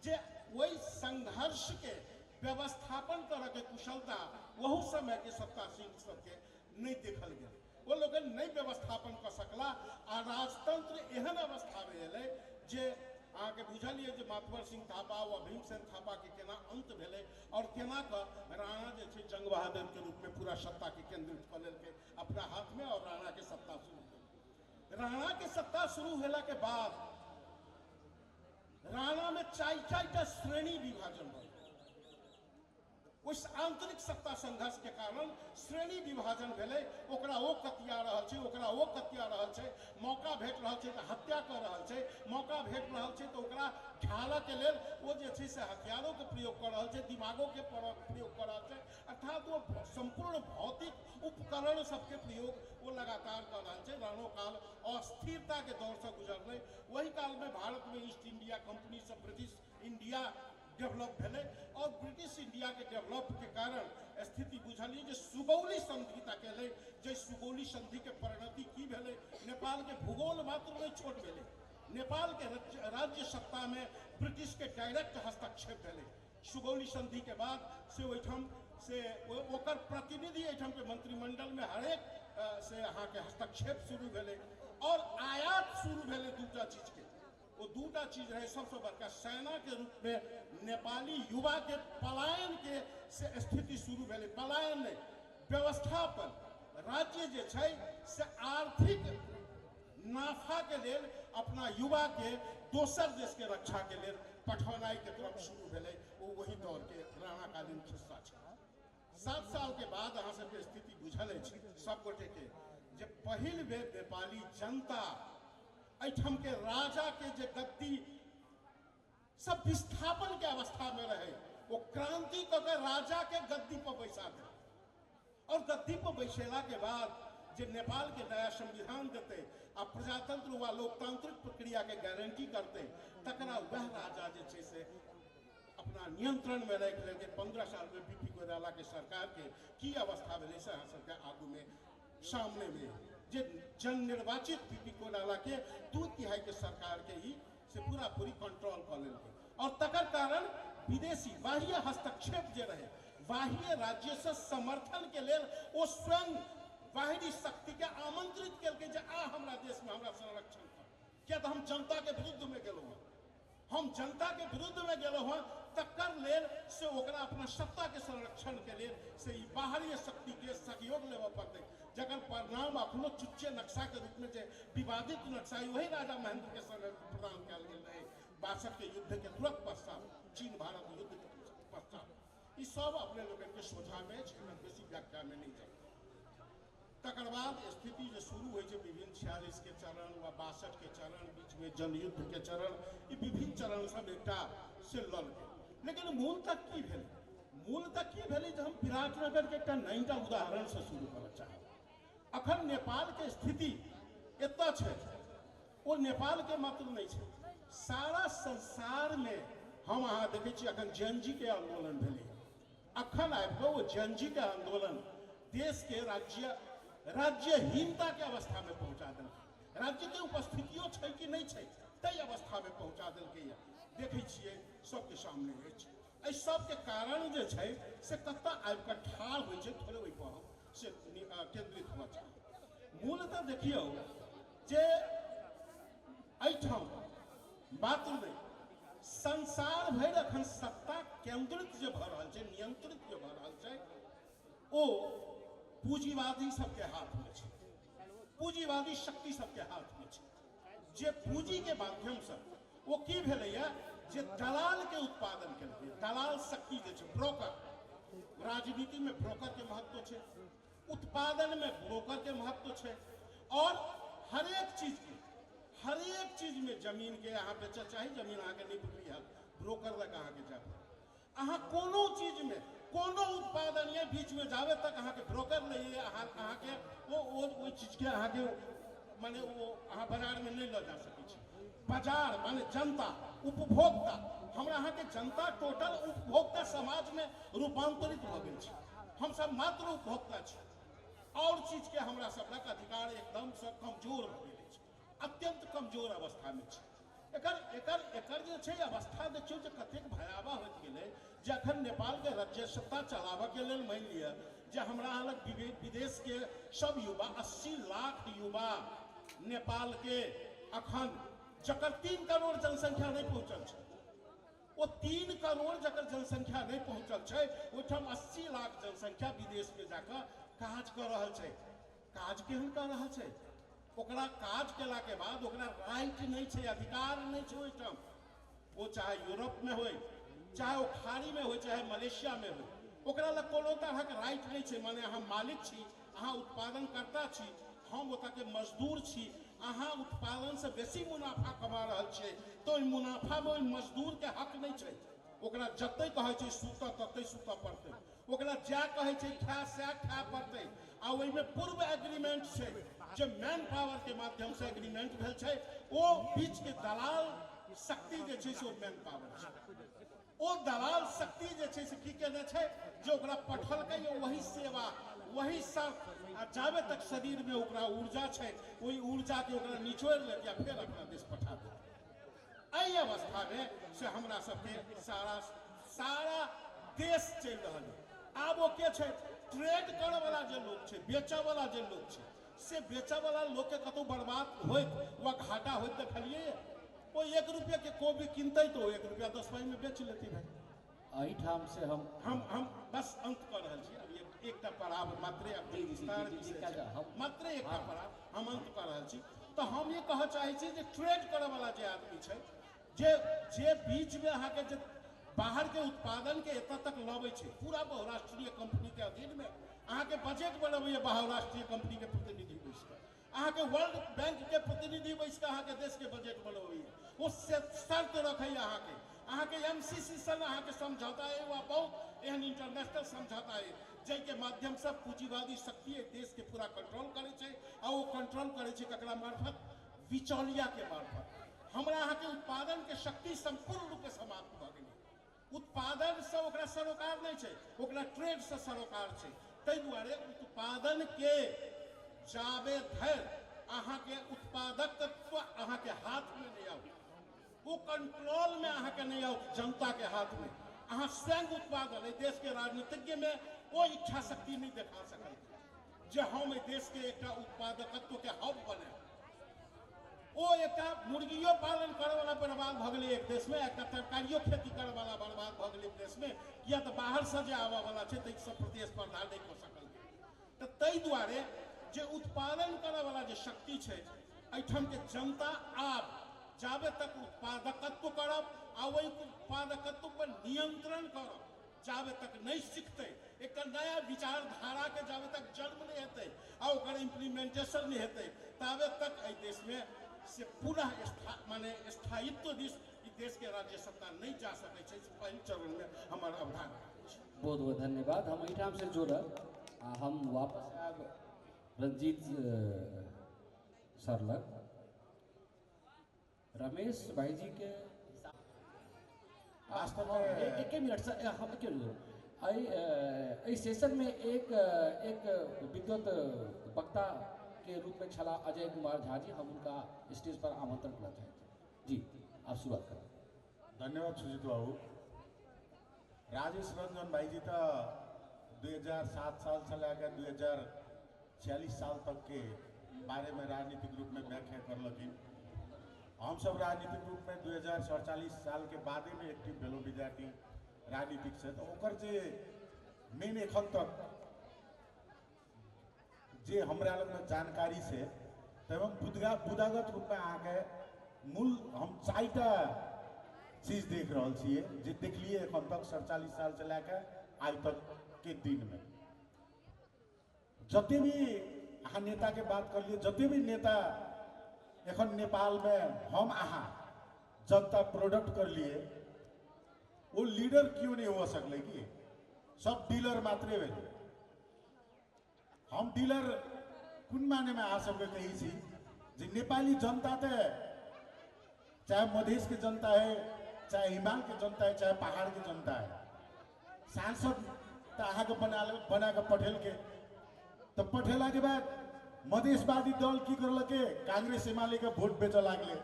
जे वही संघर्ष के व्यवस्थापन करऽ के कुशलता ओहू समय के सत्तासीन सबके नहीं देखल गेल। वो लोकनि नहीं व्यवस्थापन कऽ सकला आ राजतंत्र एहन अवस्था में एलै जे अहाँके बुझल यऽ जे मातवर सिंह थापा वा भीमसेन थापा के केना अंत भेलै और केना कऽ राणा जे छै जंग बहादुर के रूप में पूरा सत्ता के केंद्रित कऽ लेलकै अपना हाथ में और राणा के सत्ता शुरू भेल। राणा के सत्ता शुरू भेला के बाद राणा में 4-4टा श्रेणी विभाजन भेल। उस आंतरिक सत्ता संघर्ष के कारण श्रेणी विभाजन भेलै। ओकरा ओ कतिया रहल छै, ओकरा ओ कतिया रहल छै, मौका भेट रहल छै तऽ हत्या कऽ रहल छै, मौका भेट रहल छै तऽ ओकरा ढालऽ के लेल ओ जे छै से हथियारोके प्रयोग कऽ रहल छै, दिमागोके प्रयोग कऽ रहल छै, अर्थात ओ सम्पूर्ण भौतिक उपकरण सबके प्रयोग ओ लगातार कऽ रहल छै। राणो काल अस्थिरताके दौरसँ गुजरलै। ओहि कालमे भारतमे ईस्ट इंडिया कंपनी सब ब्रिटिश इंडिया डेवलप भेलै और ब्रिटिश इंडिया के डेवलप के कारण स्थिति बुझलिए जे सुगौली संधि तक एलै। जे सुगौली संधि के परिणति की भेलै, नेपाल के भूगोल मात्र नहीं छोट भेलै, नेपाल के राज्य सत्ता में ब्रिटिश के डायरेक्ट हस्तक्षेप भेलै। सुगौली संधि के बाद से ओहिठाम से ओकर प्रतिनिधि एहिठाम के मंत्रिमंडल में हरेक से अहाँके हस्तक्षेप शुरू भेलै और आयात शुरू भेलै दूटा चीज के। वो दूटा चीज रहे सबसे बड़का, सेना के रूप में नेपाली युवा के पलायन के से स्थिति शुरू भेलै। पलायन नहीं, व्यवस्थापन राज्य जे छै से आर्थिक नाफा के लेल अपना युवा के दोसर देश के रक्षा के लेल पठौनाइ के क्रम शुरू भेलै। वो वही दौर के राणाकालीन खिस्सा छै। 7 साल के बाद अहाँ सबके स्थिति बुझल अछि सब गोटे के जे पहिल बेर नेपाली जनता एहिठाम के राजा के जे गद्दी सब विस्थापन के अवस्था में रहे वो क्रांति कऽ के राजा के गद्दी पर बैसा दे और गद्दी पर बैसेला के बाद जे नेपाल के नया संविधान देते आ प्रजातंत्र वा लोकतांत्रिक प्रक्रिया के गारंटी करते तकरा वह राजा जे छै से अपना नियंत्रण में राखि लेलकै। 15 साल में बीपी कोइराला के सरकार के की अवस्था भेलै से अहाँ सबके आगू में सामने में जे जननिर्वाचित बीपी कोइराला के 2/3 के सरकार के ही से पूरा पूरी कंट्रोल कऽ लेलकै और तकर कारण विदेशी बाह्य हस्तक्षेप जे रहे, बाह्य राज्य से समर्थन के लेल ओ स्वयं बाहरी शक्ति के आमंत्रित केलकै जे आ हमरा देश में हमरा संरक्षण कर, किया तऽ हम जनता के विरुद्ध में गेलहुँ हँ, हम जनता के विरुद्ध में गेलहुँ हँ, तकर लेल से ओकरा अपना सत्ता के संरक्षण के लेल से ई बाहरी शक्ति के सहयोग लेबऽ पड़तै, जकर परिणाम अखनो चुच्चे नक्शा के रूप में जे विवादित नक्शा वही राजा महेंद्र के समय प्रदान कयल गेल रहे 62 के युद्ध के तुरंत पश्चात, चीन भारत युद्ध के पश्चात। ई सब अपने लोकनि के सोझा में अछि, एहिमे बेसी व्याख्या में नहीं जाय। तकर बाद स्थिति जे शुरू होइ छै विभिन्न 46 के चरण वा 62 के चरण, बीच में जनयुद्ध के चरण, ई विभिन्न चरण सब एकटा से लड़ गेल। लेकिन मूलतः की भेलै, मूलतः की भेलै जे हम विराटनगर के एकटा नया उदाहरण से शुरू करऽ चाहब। अखन नेपाल के स्थिति एतऽ छै, ओ नेपाल के मात्र नहीं छै, सारा संसार में हम अहाँ देखै छी। अखन जेनजी के आंदोलन भेलै, अखन आबि कऽ ओ जनजी के आंदोलन देश के राज्यहीनता के अवस्था में पहुंचा देलकै। राज्य के उपस्थितियो छै कि नहि छै ताहि अवस्था में पहुंचा देलकै। देखै छियै सबके सामने अछि। एहि सबके कारण जे छै से कतऽ आबि कऽ ठाढ़ होइ छै, थोड़े ओहिपर हम से केंद्रित हुअ चाही। मूलतः देखियौ जे एहिठाम मात्र नहि, संसार भरि अखन सत्ता केंद्रित जे भऽ रहल छै, नियंत्रित जे भऽ रहल छै, ओ पूंजीवादी सबके हाथमे छै, पूंजीवादी शक्ति सबके हाथमे छै। जे पूंजीके माध्यमसँ ओ की भेलैया जे दलाल के उत्पादन केलकै। दलाल शक्ति जे छै, ब्रोकर, राजनीति में ब्रोकर के महत्व छै, उत्पादन में ब्रोकर के महत्व छै, और हरेक चीज के, हरेक चीज में जमीन के अहाँ बेचऽ चाही, जमीन अहाँके नहि बिक्री हैत, ब्रोकर लग अहाँके जाय पड़त। अहाँ कोनो चीज में कोनो उत्पादन ये बीच में जाबे तक अहाँके ब्रोकर नहीं है, अहाँके ओ ओहि चीज के अहाँके माने ओ अहाँ बाजार में नहीं लऽ जा सकै छी। बाजार माने जनता, उपभोक्ता, हमरा अहाँके जनता टोटल उपभोक्ता समाज में रूपांतरित भऽ गेल छै। हमसब मात्र उपभोक्ता छी, और चीज के हमरा सबक अधिकार एकदम से कमजोर भऽ गेल अछि, अत्यंत कमजोर अवस्था में छै। एकर एकर एकर जे छै अवस्था देखियौ जे कतेक भयावह होइत गेलै जे अखन नेपालके राज्य सत्ता चलाबऽके लेल मानि लिअ जे हमरा अलग विदेशके सब युवा 80 लाख युवा नेपालके अखन जकर 3 करोड़ जनसंख्या नहि पहुँचल छै, ओ 3 करोड़ जकर जनसंख्या नहि पहुँचल छै, ओहिठाम 80 लाख जनसंख्या विदेशमे जाकऽ काज कऽ रहल छै। काज केहन कऽ रहल छै? ओकरा काज केलाके बाद ओकरा राइट नहि छै, अधिकार नहि छै ओहिठाम। ओ चाहे यूरोपमे होइ, चाहे ओ खाड़ीमे होइ, चाहे मलेशियामे होइ, ओकरा लग कोनो तरहक राइट नहि छै। माने अहाँ मालिक छी, अहाँ उत्पादनकर्ता छी, हम ओतऽके मजदूर छी, अहाँ उत्पादनसँ बेसी मुनाफा कमा रहल छियै, तऽ ओहि मुनाफामे ओहि मजदूरके हक नहि छै। ओकरा जतै कहै छै सुतऽ ततै सुतऽ पड़तै, ओकरा जएह कहै छै खाय सएह खाय पड़तै। आ ओहिमे पूर्व एग्रीमेंट छै जे मैन पावर के माध्यमसँ एग्रीमेंट भेल छै, ओ बीचके दलाल शक्ति जे छै से ओ मैन पावर छै। ओ दलाल शक्ति जे छै से की केने छै जे ओकरा पठलकै वही सेवा, वही शर्त, आ जाबे तक शरीरमे ओकरा ऊर्जा छै ओहि ऊर्जाके ओकरा निचोड़ि लेतै आ फेर अपना देश पठा देतै। एहि अवस्थामे से हमरा सबके सारा सारा देश चलि रहल है। आब ओ के छै ट्रेड करऽवला जे लोक छै, बेचऽवला जे लोक छै, से बेचऽवला लोकके कतहु बर्बाद होइत वा घाटा होइत देखलियै? ओ 1 रुपया के कोबी किनतै तऽ ओ 1 रुपया 10 पाइमे बेच लेतै। भाई एहिठाम से हम हम हम बस अंत कऽ रहल छी। अब एकटा पड़ाव मात्रे, मात्रे एकटा पड़ाव हम अंत कऽ रहल छी। तऽ हम ई कहऽ चाहै छी जे ट्रेड करऽवला जे आदमी छै, जे जे बीचमे अहाँके जे बाहरके उत्पादनके एतऽ तक लबै छै, पूरा बहुराष्ट्रीय कंपनीके अधीनमे अहाँके बजट बनबैए बहुराष्ट्रीय कंपनीके प्रतिनिधि बैस कऽ, अहाँके वर्ल्ड बैंकके प्रतिनिधि बैस कऽ अहाँके देशके बजट बनबैए। ओ शर्त रखैए अहाँके, अहाँके MCC सन अहाँके समझौता अइ वा बहुत एहन इंटरनेशनल समझौता अइ जाहिके माध्यमसँ पूंजीवादी शक्ति एहि देशके पूरा कंट्रोल करै छै। आ ओ कंट्रोल करै छै ककरा मार्फत? बिचौलियाके मार्फत। हमरा अहाँके उत्पादनके शक्ति सम्पूर्ण रूपे समाप्त भऽ गेलै। उत्पादनसँ ओकरा सरोकार नहि छै, ओकरा ट्रेडसँ सरोकार छै। ताहि दुआरे उत्पादनके जाबे धरि अहाँके उत्पादकत्व अहाँके हाथमे नहि आओत, ओ कंट्रोलमे अहाँके नहि आओत, जनताके हाथमे, अहाँ स्वयं उत्पादन एहि देशके राजनीतिज्ञमे ओ इच्छा शक्ति नहि देखा सकल जे हम एहि देशके एकटा उत्पादकत्वके हब बनायब। ओ एकटा मुर्गियो पालन करऽवला बर्बाद भऽ गेलै एक देशमे, एकटा तरकारियो खेती करऽवला बर्बाद भऽ गेलै देशमे, किया तऽ बाहरसँ जे आबऽवला छै ताहिसँ प्रतिस्पर्धा नहि कऽ सकल। तऽ ताहि दुआरे जे उत्पादन करऽवला जे शक्ति छै एहिठामके जनता आब जाबे तक उत्पादकत्व करब आ ओहि उत्पादकत्व पर नियंत्रण करब जाबे तक नहि सीखतै, एकटा नया विचारधाराके जाबे तक जन्म नहि हेतै आ ओकर इम्प्लीमेंटेशन नहि हेतै, ताबे तक एहि देशमे से पुनः माने स्थायित्व दिस ई देशके राज्य सत्ता नहि जा सकै छै। पहिल चरणमे हमर अवधारणा अछि। बहुत बहुत धन्यवाद। हम एहिठाम से जोड़ब आ हम वापस आयब रंजीत सर लग। रमेश भाईजी के वास्तवमे एक मिनट सर, हम एक मिनट। एहि सेशन में एक एक विद्वत वक्ता के रूप में छला अजय कुमार झा जी, हम उनका स्टेज पर आमंत्रण करना चाहते हैं। जी आप शुरुआत करें। धन्यवाद सुजीत बाबू। राजेश रंजन भाईजी तो 2007 साल से लेकर 2046 साल तक के बारे में राजनीतिक रूप में व्याख्या करलखिन। हम सब राजनीतिक रूप में 2047 साल के बाद में एक्टिव भेलहुँ विद्यार्थी राजनीतिक से, तो ओकर जे मेन एखन तक जे हमरा लगमे जानकारी से तब हम बुदागत रूप में अहाँके मूल हम 4टा चीज देख रहल छियै जे देखलिए एखन तक 47 साल से लए आइ तक के दिन में। जते भी अहाँ नेता के बात कर लिए, जते भी नेता एखन नेपाल में हम अहाँ जनता प्रोडक्ट कर लिए वो लीडर क्यों नहीं हो सकले कि सब डीलर मात्रे भेलै। हम डीलर कोन माने में अहाँ सबके कहै छी जे नेपाली जनता तो चाहे मधेश के जनता है, चाहे हिमाल के जनता है, चाहे पहाड़ के जनता है, सांसद तो अहाँ के बना के पठेल के, तो पठेला के बाद मधेशवादी दल की करलके कांग्रेस एमाले के वोट बेचऽ लागले।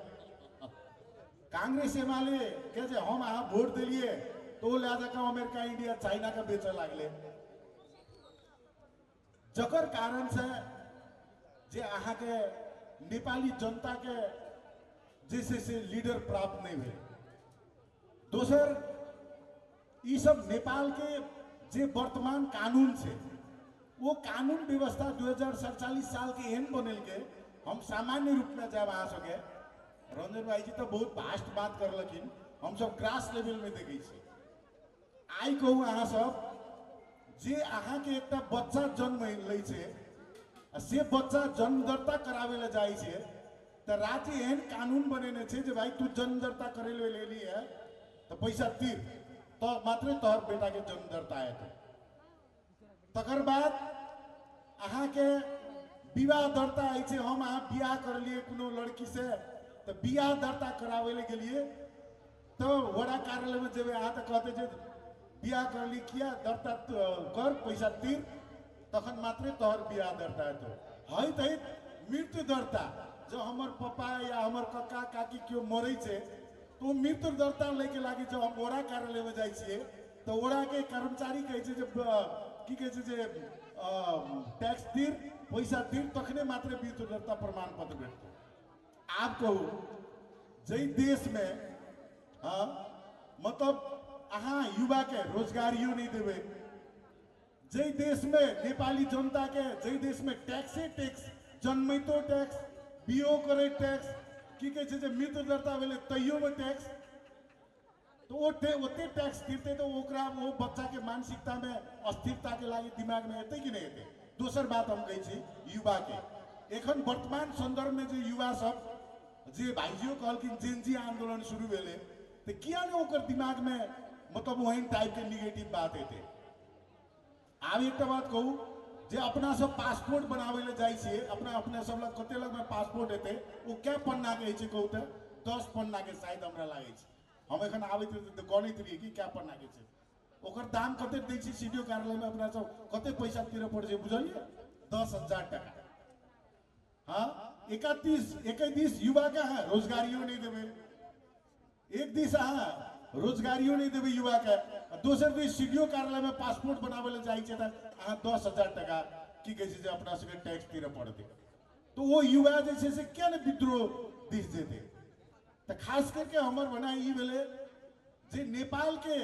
कांग्रेस एमाले के जे हम अहाँ वोट दिलिए तो ओ लए जाके अमेरिका इंडिया चाइना के बेचऽ लागले, जकर कारण से जे अहाँ के नेपाली जनता के जे से लीडर प्राप्त नहीं भेल। दोसर ई सब नेपाल के जे वर्तमान कानून छै वो कानून व्यवस्था 2047 साल के एहन बनेलके। हम सामान्य रूप में जाब अहाँ सबके, रंजन भाईजी तो बहुत भास्ट बात करलखिन, हम सब ग्रास लेवल में देखै छी। आइ कहू अहाँ सब जे अहाँ के एकटा बच्चा जन्म लै छै आ से बच्चा जन्म दर्ता कराबै लए जाइ छै तऽ राज्य एहन कानून बनेने छै जे भाई तू जन्म दर्ता करै लए लेली है तऽ पैसा तिर तऽ मात्रे तोहर बेटा के जन्म दर्ता हेतै। तकर बाद अहाँके विवाह दर्ता होइ छै, हम अहाँ बियाह करलिए कोनो लड़की से तऽ बियाह दर्ता कराबै लए गेलिए तऽ वड़ा कार्यालयमे जेबै अहाँ तऽ कहतै जे बियाह करली किया दर्ता कर पैसा तिर तखन मात्रे तोहर बियाह दर्ता हेतौ। होइत होइत मृत्यु दर्ता, जब हमर पप्पा या हमर कक्का काकी केओ मरै छै तऽ ओ मृत्यु दर्ता लैके लागि जब हम वड़ा कार्यालयमे जाइ छियै तऽ वड़ाके कर्मचारी कहै छै जे की कहै छै जे टैक्स तिर पैसा तिर तखने मात्रे मृत्यु दर्ता प्रमाण पत्र भेटतै। आब कहू जाहि देशमे हाँ मतलब अहाँ युवाके रोजगारियो नहि देबै, जाहि देशमे नेपाली जनताके जाहि देशमे टैक्से टैक्स, जन्मैतो टैक्स, बियो करै टैक्स, की कहै छै जे मृत्यु दर्ता भेलै तैयोमे टैक्स, तो ओते टैक्स तिरतै तऽ ओकरा ओ बच्चाके मानसिकतामे अस्थिरताके लागि दिमागमे एतै कि नहि एतै। दोसर बात हम कहै छी युवाके एखन वर्तमान सन्दर्भमे जे युवा सब जे भाइजियो कहलखिन जेनजी आन्दोलन शुरू भेलै तऽ किया नहि ओकर दिमागमे मतलब ओहन टाइपके निगेटिव बात एतै। आब एकटा बात कहू जे अपना सब पासपोर्ट बनाबै लए जाइ छियै, अपना अपना सब लग कते लगमे पासपोर्ट एतै ओ कै पन्नाके होइ छै कहू तऽ 10 पन्नाके शायद हमरा लागै छै। हम एखन आबैत रहियै तऽ गणैत रहियै कि कै पन्नाके छै, ओकर दाम कते दै छै सी डी ओ कार्यालयमे अपना सब कते पैसा तिरऽ पड़ै छै बुझलियै? 10,000 टका। हाँ एक दिस युवाके अहाँ रोजगारियो नहि देबै, एक दिस अहाँ रोजगारियो नहि देबै युवाके, दोसर दिस सी डी ओ कार्यालयमे पासपोर्ट बनाबै लए जाइ छै तऽ अहाँ 10,000 टका की कहै छै जे अपना सबके टैक्स तिरऽ पड़तै। तऽ ओ युवा जे छै से किया नहि विद्रोह दिस जेतै। तऽ खास करके हमर बनाइ ई भेलै जे नेपालके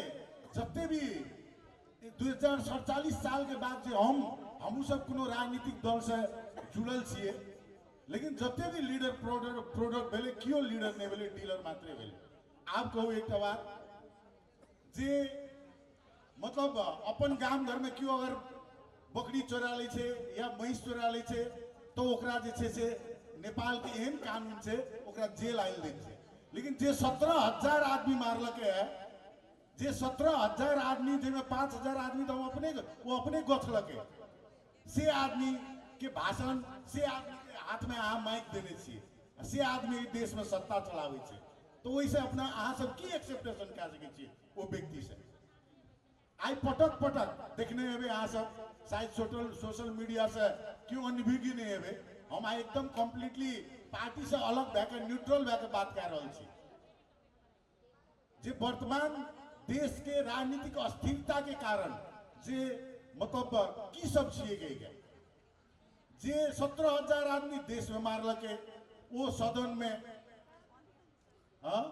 जते भी 2047 साल के बाद जे हमहूँ सब कोनो राजनीतिक दलसँ जुड़ल छियै, लेकिन जते भी लीडर प्रोडक्ट भेलै केओ लीडर नहि भेलै, डीलर मात्रे भेलै। आब कहू एकटा बात जे मतलब अपन गाम घरमे केओ अगर बकरी चोरा लै छै या महींस चोरा लै छै तऽ ओकरा जे छै से नेपालके एहन कानून छै ओकरा जेल आयल दै छै। लेकिन जे 17,000 आदमी मारलकै है, जे 17,000 आदमी जाहिमे 5,000 आदमी तऽ हम ओ अपने गछलकै, से आदमी के भाषण, से आदमी के हाथमे अहाँ माइक देने छियै, से आदमी एहि देशमे सत्ता चलाबै छै, तऽ ओहिसँ अपना अहाँ सब की एक्सेप्टेशन कए सकै छियै ओ व्यक्तिसँ। आइ पटक पटक देखने हेबै अहाँ सब शायद सोशल मीडिया से क्यों अनभिज्ञ नहीं हेबै। हम आइ एकदम कम्प्लीटली पार्टी से अलग भए के न्यूट्रल भए के बात कए रहल छी जे वर्तमान देश के राजनीतिक अस्थिरता के कारण जे मतलब की सब छियै गे जे 17,000 आदमी देश में मारलके वो सदन में हाँ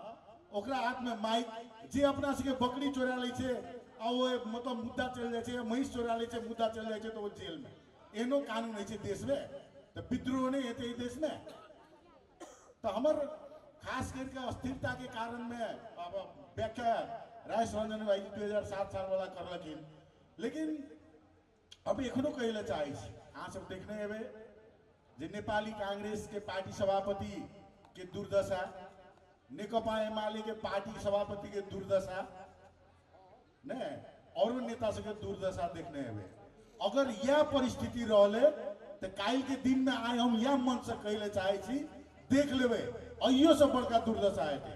ओकरा हाथ में माइक जे अपना सबके बकरी चोरा लै छै आ ओ मतलब मुद्दा चलि जाइ छै, महींस चोरा लै छै मुद्दा चलि जाइ छै तऽ ओ जेल में। एहनो कानून होइ छै देश में तऽ विद्रोह नहि हेतै एहि देश में। तऽ हमर खास करके अस्थिरता के कारण में अब व्याख्या राय रंजन भाई जी 2007 साल वाला करलखिन, लेकिन अब एखनो कहै लए चाहै छी अहाँ सब देखने हेबै जे नेपाली कांग्रेस के पार्टी सभापति के दुर्दशा, नेकपा एमाले के पार्टी सभापति के दुर्दशा ने औरो नेता सबके दुर्दशा देखने हेबै। अगर यह परिस्थिति रहले तऽ काल्हि के दिन में आइ हम यह मन से कहै लए चाहै छी देख लेबै अइयो से बड़का दुर्दशा हेतै,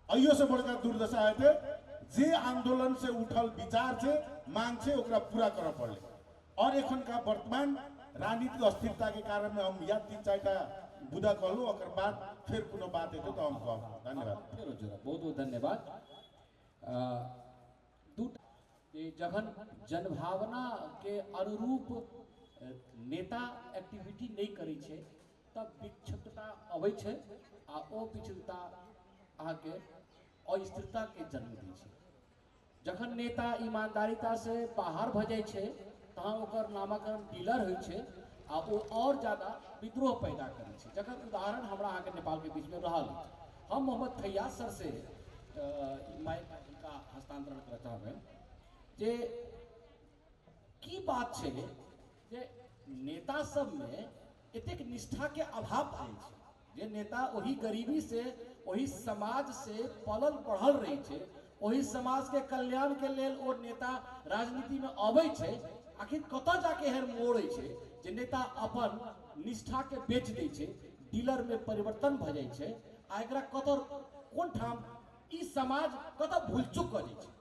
अइयो से बड़का दुर्दशा हेतै। जे आंदोलन से उठल विचार छै मांग छै ओकरा पूरा करऽ पड़लै और एखनका वर्तमान राजनीतिक अस्थिरता के कारण में हम या 3-4 टा बुदा कहलहुँ, ओकर बाद फेर कोनो बात हेतै तऽ हम कहब। धन्यवाद। फेरो जोड़ा बहुत बहुत धन्यवाद। जखन जनभावना के अनुरूप नेता एक्टिविटी नहीं करै छै तब विक्षिप्तता अबै छै आ ओ विक्षिप्तता अहाँके अस्थिरता के जन्म दै छै। जखन नेता ईमानदारिता से बाहर भऽ जाइ छै तहन ओकर नामाकरण डीलर होइ छै आ ओ और ज्यादा विद्रोह पैदा करै छै, जकर उदाहरण हमरा अहाँके नेपालके बीचमे रहल अछि। हम मोहम्मद फैयाज सर से माइक हुनका हस्तांतरण करऽ चाहबै जे की बात छै जे नेता सबमे एतेक निष्ठाके अभाव भऽ जाइ छै, जे नेता ओही गरीबी से ओही समाज से पलल बढ़ल रहै छै, ओही समाज के कल्याण के लेल ओ नेता राजनीति में अबै छै, आखिर कतऽ जाके एहन मोड़ै छै जे नेता अपन निष्ठा के बेच दै छै, डीलर में परिवर्तन भऽ जाइ छै आ एकरा कतऽ कोन ठाम ई समाज कतऽ भूल चूक कऽ जाइ छै।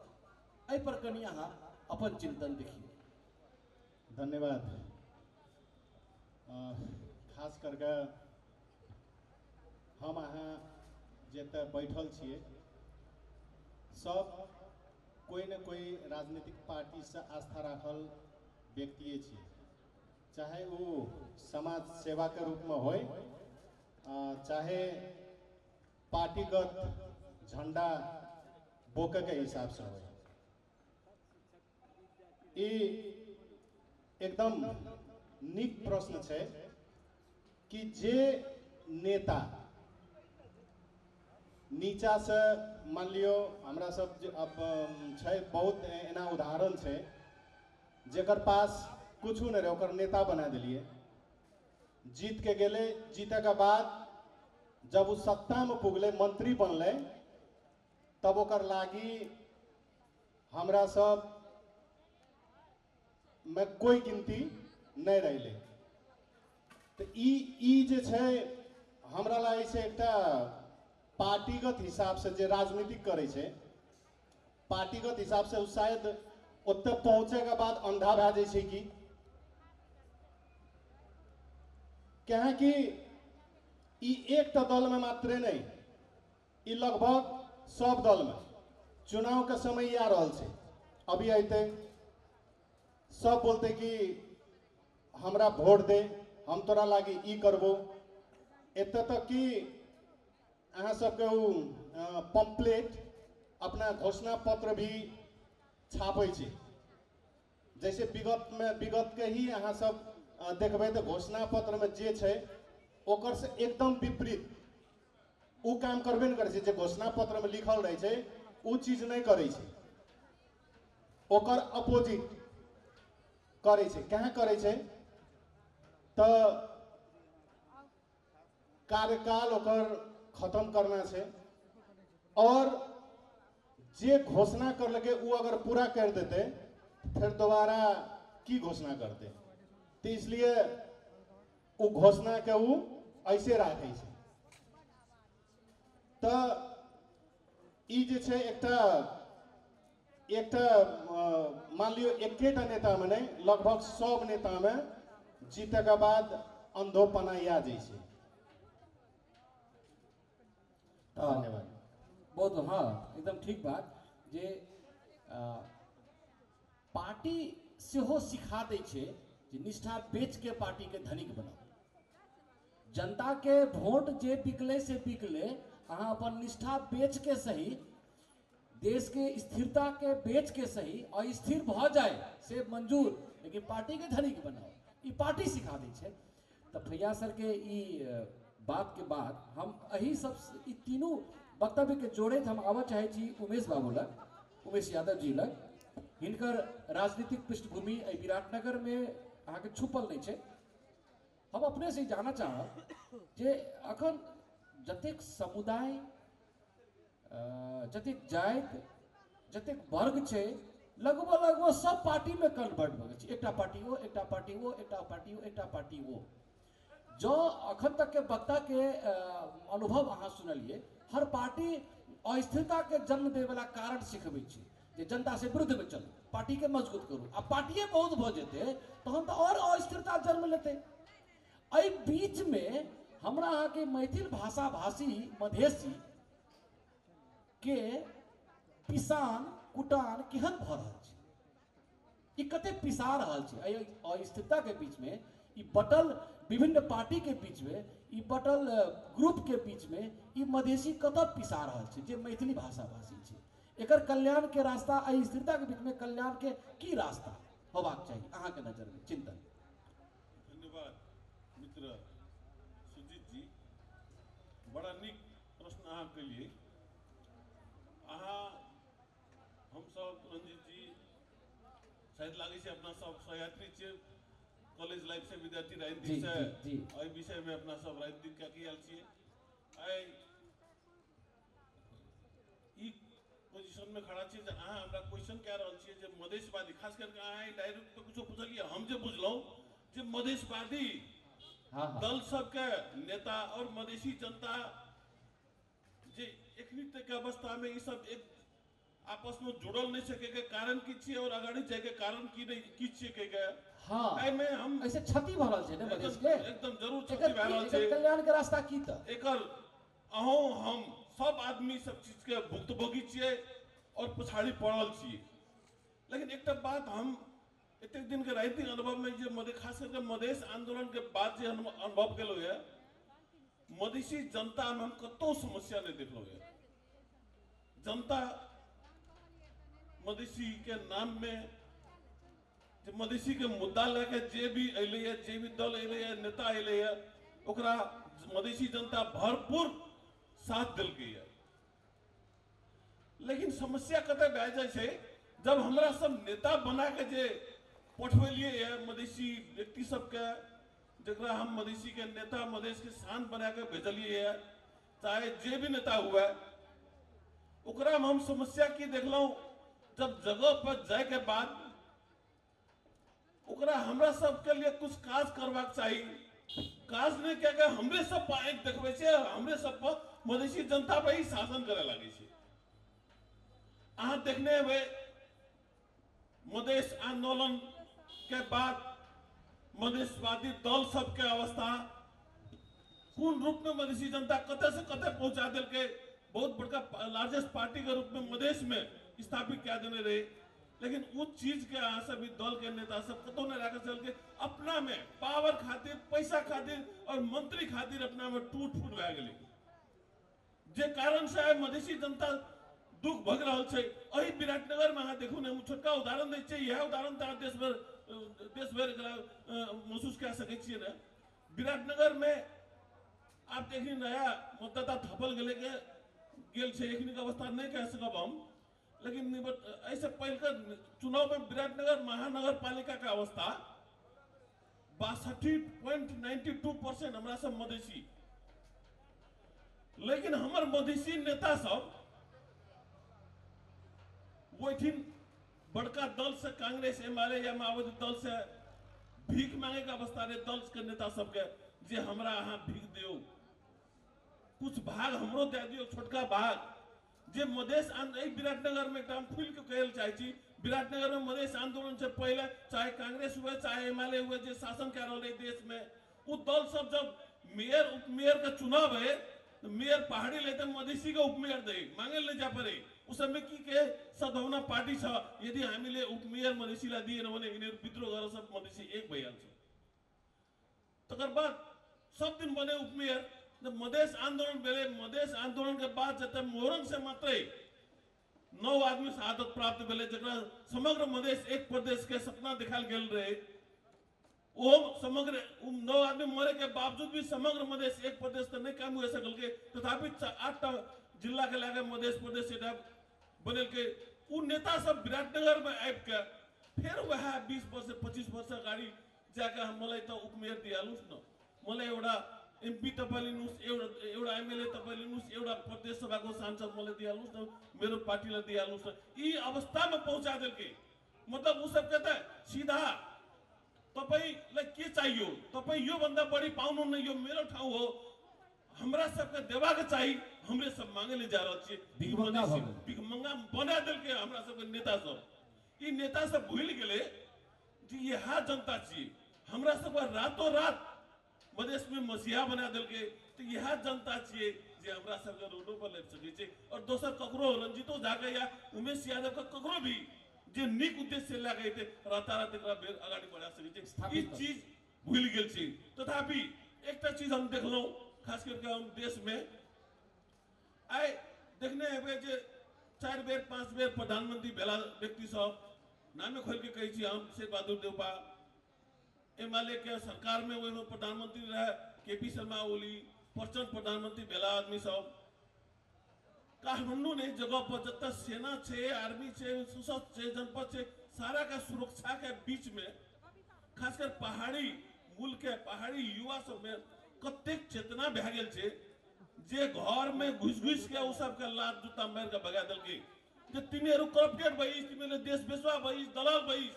एहि पर कनि अहाँ अपन चिंतन देखियौ। धन्यवाद। खास करके हम अहाँ जतऽ बैठल छियै सब कोई न कोई राजनीतिक पार्टी से आस्था राखल व्यक्तिए छियै, चाहे वो समाज सेवा के रूप में होय चाहे पार्टीगत झंडा बोके के हिसाब से होय। ई एकदम नीक प्रश्न छै कि जे नेता नीचा से मान लियो हमरा सब अब छै बहुत एना उदाहरण छै जेकर पास कुछ नहीं रहे ओकर नेता बना दिलिए, जीत के गेले, जीते के बाद जब वो सत्ता में पुगले मंत्री बनले तब ओकर लागी हमरा सब में कोई गिनती नहीं रहे। तो ई जे छै हमरा लागै छै एकटा पार्टीगत हिसाब से जे राजनीतिक करै छै पार्टीगत हिसाब से शायद ओतऽ पहुँचे के बाद अंधा भए जाइ छै कि कहे कि ई एकटा दल में मात्रे नहीं, ई लगभग सब दल में चुनाव के समय आ रहल छै। अभी अयतै सब बोलते कि हमरा वोट दे, हम तोरा लागी ई करबो, एतऽ तक कि अहाँ सबके ओ पम्पलेट अपना घोषणा पत्र भी छापै छै। जैसे विगत के ही अहाँ सब देखबै तऽ घोषणा पत्र में जे छै ओकर से एकदम विपरीत ओ काम करबे नहि करै छै, जे घोषणा पत्र में लिखल रहै छै ओ चीज नहि करै छै, ओकर अपोजिट करै छै। कहाँ करै छै तऽ कार्यकाल ओकर खत्म करना छै और जे घोषणा करलकै वो अगर पूरा कर देते फिर दोबारा की घोषणा करते, तो इसलिए वो घोषणा के वो ऐसे राखै छै। तो ई जे छै एकटा एकटा मान लियौ एकेटा नेतामे नहि, लगभग सब नेतामे जीतैके बाद अंधोपना आ जाइ छै। धन्यवाद। बहुत हाँ, एकदम ठीक बात जे पार्टी सेहो सिखा दै छै जे निष्ठा बेच के पार्टी के धनिक बनाउ। जनता के वोट जे बिकले से बिकले, अहाँ अपन निष्ठा बेच के सही, देश के स्थिरता के बेच के सही, अस्थिर भऽ जाए से मंजूर, लेकिन पार्टी के धनिक बनाओ, ई पार्टी सिखा दै छै। तऽ भैया सर के ई बात के बाद हम एही सब ई तीनू वक्तव्य के जोड़ैत हम आबऽ चाहै छी उमेश बाबू लग, उमेश यादव जी लग। हिनकर राजनीतिक पृष्ठभूमि एहि विराटनगर में अहाँके छुपल नहि छै। हम अपने से जानऽ चाहब जे अखन जतेक समुदाय, जतेक जाति, जतेक वर्ग छै, लगभग लगभग सब पार्टी में कन्वर्ट भऽ गेल छै। एकटा पार्टी ओ, एकटा पार्टी ओ, एकटा पार्टी ओ, एकटा पार्टी ओ। जँ अखन तक के वक्ता के अनुभव अहाँ सुनलियै, हर पार्टी अस्थिरता के जन्म देवला कारण सिखबै छै जे जनता से विरुद्ध में चलू, पार्टी के मजबूत करू। आ पार्टिए बहुत भऽ जेतै तहन तऽ आओर अस्थिरता जन्म लेतै। एहि बीच में हमरा अहाँके मैथिल भाषा भाषी मधेशी के पिसान कुटान केहन भऽ रहल छै, ई कते पिसा रहल छै। एहि अस्थिरता के बीच में, ई बटल विभिन्न पार्टी के बीच में, ई बटल ग्रुप के बीच में ई मधेशी कतऽ पिसा रहल छै जे मैथिली भाषा भाषी छै। एकर कल्याण के रास्ता, एहि स्थिरता के बीच में कल्याण के की रास्ता होबाक चाही अहाँके नजर में? चिंतन। धन्यवाद मित्र सुजीत जी, बड़ा नीक प्रश्न अहाँ केलिए। अहाँ हमसब रंजीत जी शायद लागै छै अपना सब सहयात्री छियै, कॉलेज लाइफ से विद्यार्थी राजनीति से एहि विषय में अपना सब राजनीति कए के आयल छियै। आइ ई पोजिशन में खड़ा छियै जे अहाँ हमरा क्वेश्चन कए रहल छियै जे मधेशवादी, खास करके अहाँ डायरेक्ट तऽ कुछो पुछलियै, हम जे बुझलहुँ जे मधेशवादी दल सबके नेता और मधेशी जनता जे एखनी तक के अवस्था में ई सब एक आपस में जुड़ल नहीं सके के कारण की छियै और अगाड़ी जाय के कारण की नहीं की छियै के के। हाँ, एहिमे हम ऐसे क्षति भऽ रहल छै ने मधेश के, एकदम जरूर क्षति भए रहल छै। कल्याण के रास्ता की तऽ एकर अहूँ हम सब आदमी सब चीज के भुक्तभोगी छियै और पछाड़ी पड़ल छियै। लेकिन एकटा बात हम एतेक दिन के राजनीतिक अनुभव में जे मधे खास करके मधेश आंदोलन के बाद जे अनुभव केलहुँ ये, मधेशी जनता में हम कतौ समस्या नहीं देखलहुँ ये। जनता मधेशी के नाम में जे मधेशी के मुद्दा लेके जे भी अयलैए, जे भी दल अयलैए, नेता अयलैए, ओकरा मधेशी जनता भरपूर साथ देलकैए। लेकिन समस्या कतऽ भए जाइ छै, जब हमरा सब नेता बना के जे पठबेलियै ये मधेशी व्यक्ति सबके, जकरा हम मधेशी के नेता मधेश के शान बना के भेजलियै ये, चाहे जे भी नेता हुए, ओकरा में हम समस्या की देखलहुँ, जब जगह पर जाय के बाद ओकरा हमरा सबके लिए कुछ काज करबाक चाही, काज नहीं कए के हमरे सब पर आँखि देखबै छै, हमरे सब पर मधेशी जनता पर ही शासन करे लागै छै। अहाँ देखने हेबै मधेश आंदोलन के बाद मधेशवादी दल सबके अवस्था कोन रूप में मधेशी जनता कतऽ से कतऽ पहुंचा देलकै, बहुत बड़का लार्जेस्ट पार्टी के रूप में मधेश में स्थापित कए देने रहे। लेकिन उस चीज के अहाँ सब दल के नेता सब कतौ नहीं राखल चलके अपना में पावर खातिर, पैसा खातिर और मंत्री खातिर अपना में टूट फूट भए गेलै, जे कारण से आइ मधेशी जनता दुख भोग रहल छै। एहि विराटनगर में अहाँ देखू ने, हम छोटका उदाहरण दै छियै, इएह उदाहरण तऽ अहाँ देश भरि एकरा महसूस कए सकै छियै ने। विराटनगर में आब देखी नया मतदाता थपल गेलै के गेल छै, एखनिक अवस्था नहीं कह सकब हम, लेकिन एहिसँ पहिलका चुनाव में विराटनगर महानगर पालिका के अवस्था 62.92% हमरा सब मधेशी, लेकिन हमर मधेशी नेता सब ओहिठिन बड़का दल से कांग्रेस एमआरए या माओवादी दल से भीख मांगे के अवस्था रहे दल के नेता सबके, जे हमरा अहाँ भीख दियौ, कुछ भाग हमरो दे दियौ, छोटका भाग। जे मधेश विराटनगर में एकटा हम खुलि के कहै लए चाहै छी, विराटनगर में मधेश आंदोलन से पहले चाहे कांग्रेस हुए चाहे एमएलए हुए जे शासन कए रहल है देश में, उ दल सब जब मेयर उपमेयर के चुनाव है तो मेयर पहाड़ी लेते मधेसी के उपमेयर दे मांगे ले जा पड़े। उस समय की के सद्भावना पार्टी छ, यदि हामीले उपमेयर मधेसीलाई दिएन भने यिनीहरू विद्रोह गरेर सब मधेसी एक भइहाल्छ। तकर बाद सब दिन बने उपमेयर। जब मधेश आंदोलन भेलै, मधेश आंदोलन के बाद जतऽ मोरंग से मात्रै 9 आदमी शहादत प्राप्त भेलै, जकरा समग्र मधेश एक प्रदेश के सपना देखायल गेल रहे, ओ समग्र 9 आदमी मरे के बावजूद भी समग्र मधेश एक प्रदेश तो नहीं काम हो सकल के, तथापि 8 जिला के लगे मधेश प्रदेश एउटा बनेलकै। उ नेता सब विराटनगर में आबि के फेर वएह 20 वर्ष 25 वर्ष अगाडि जाके मलाई त उपमेयर दिइहाल्नुहोस् न, मलाई एउटा एमपी तपाईँ लिनुहोस्, एउटा एमएलए तपाईँ लिनुहोस्, एउटा प्रदेश सभाको सांसद मलाई दिइहाल्नुहोस् न, मेरो पार्टीलाई दिइहाल्नुहोस् न, यी अवस्थामा पहुँचा देलकै। मतलब उ सबके त सिधा तपाईलाई के चाहियो, तपाईँ योभन्दा बढी पाउनुहुन्न, यो मेरो ठाउँ हो, हमरा सबके देबाक चाही, हमरे सब मांगे ले जा रहल छियै। भिखमंगा बना देलकै हमरा सबके नेता सब। ई नेता सब भूलि गेलै जे इएह जनता छियै, हमरा सबके रातों रात मधेश में मसीहा बना देलकै, तो इएह जनता छियै जे हमरा सबके रोडो पर लाबि सकै छै। और दोसर ककरो रंजितो झा के या उमेश यादव के ककरो भी जे नीक उद्देश्य लए के अयतै रातारात एकरा अगाडि बढ़ा सकै छै। ई चीज भूलि गेल छै। तथापि एकटा चीज हम देखलहुँ, खास करके हम देश में आइ देखने हेबै जे 4 बेर 5 बेर प्रधानमंत्री भेला व्यक्ति सब, नामे खोलि के कहै छी हम, शेर बहादुर देउपा एमाले के सरकार में ओहिमे प्रधानमंत्री रहे के पी शर्मा ओली, प्रचंड प्रधानमंत्री भेला आदमी सब। काठमांडू ने जगह पर जतऽ सेना छै, आर्मी छै, सशस्त्र छै, जनपद छै, सारा के सुरक्षा के बीच में खासकर पहाड़ी मूल के पहाड़ी युवा सब में कतेक चेतना भए गेल छै जे घर में घुसि घुसि के ओ सबके लात जूता मारि के भगा देलकै जे तिमीहरू करप्टेड भइस, तिमीहरूले देश बेचुआ भइस, दलाल भइस।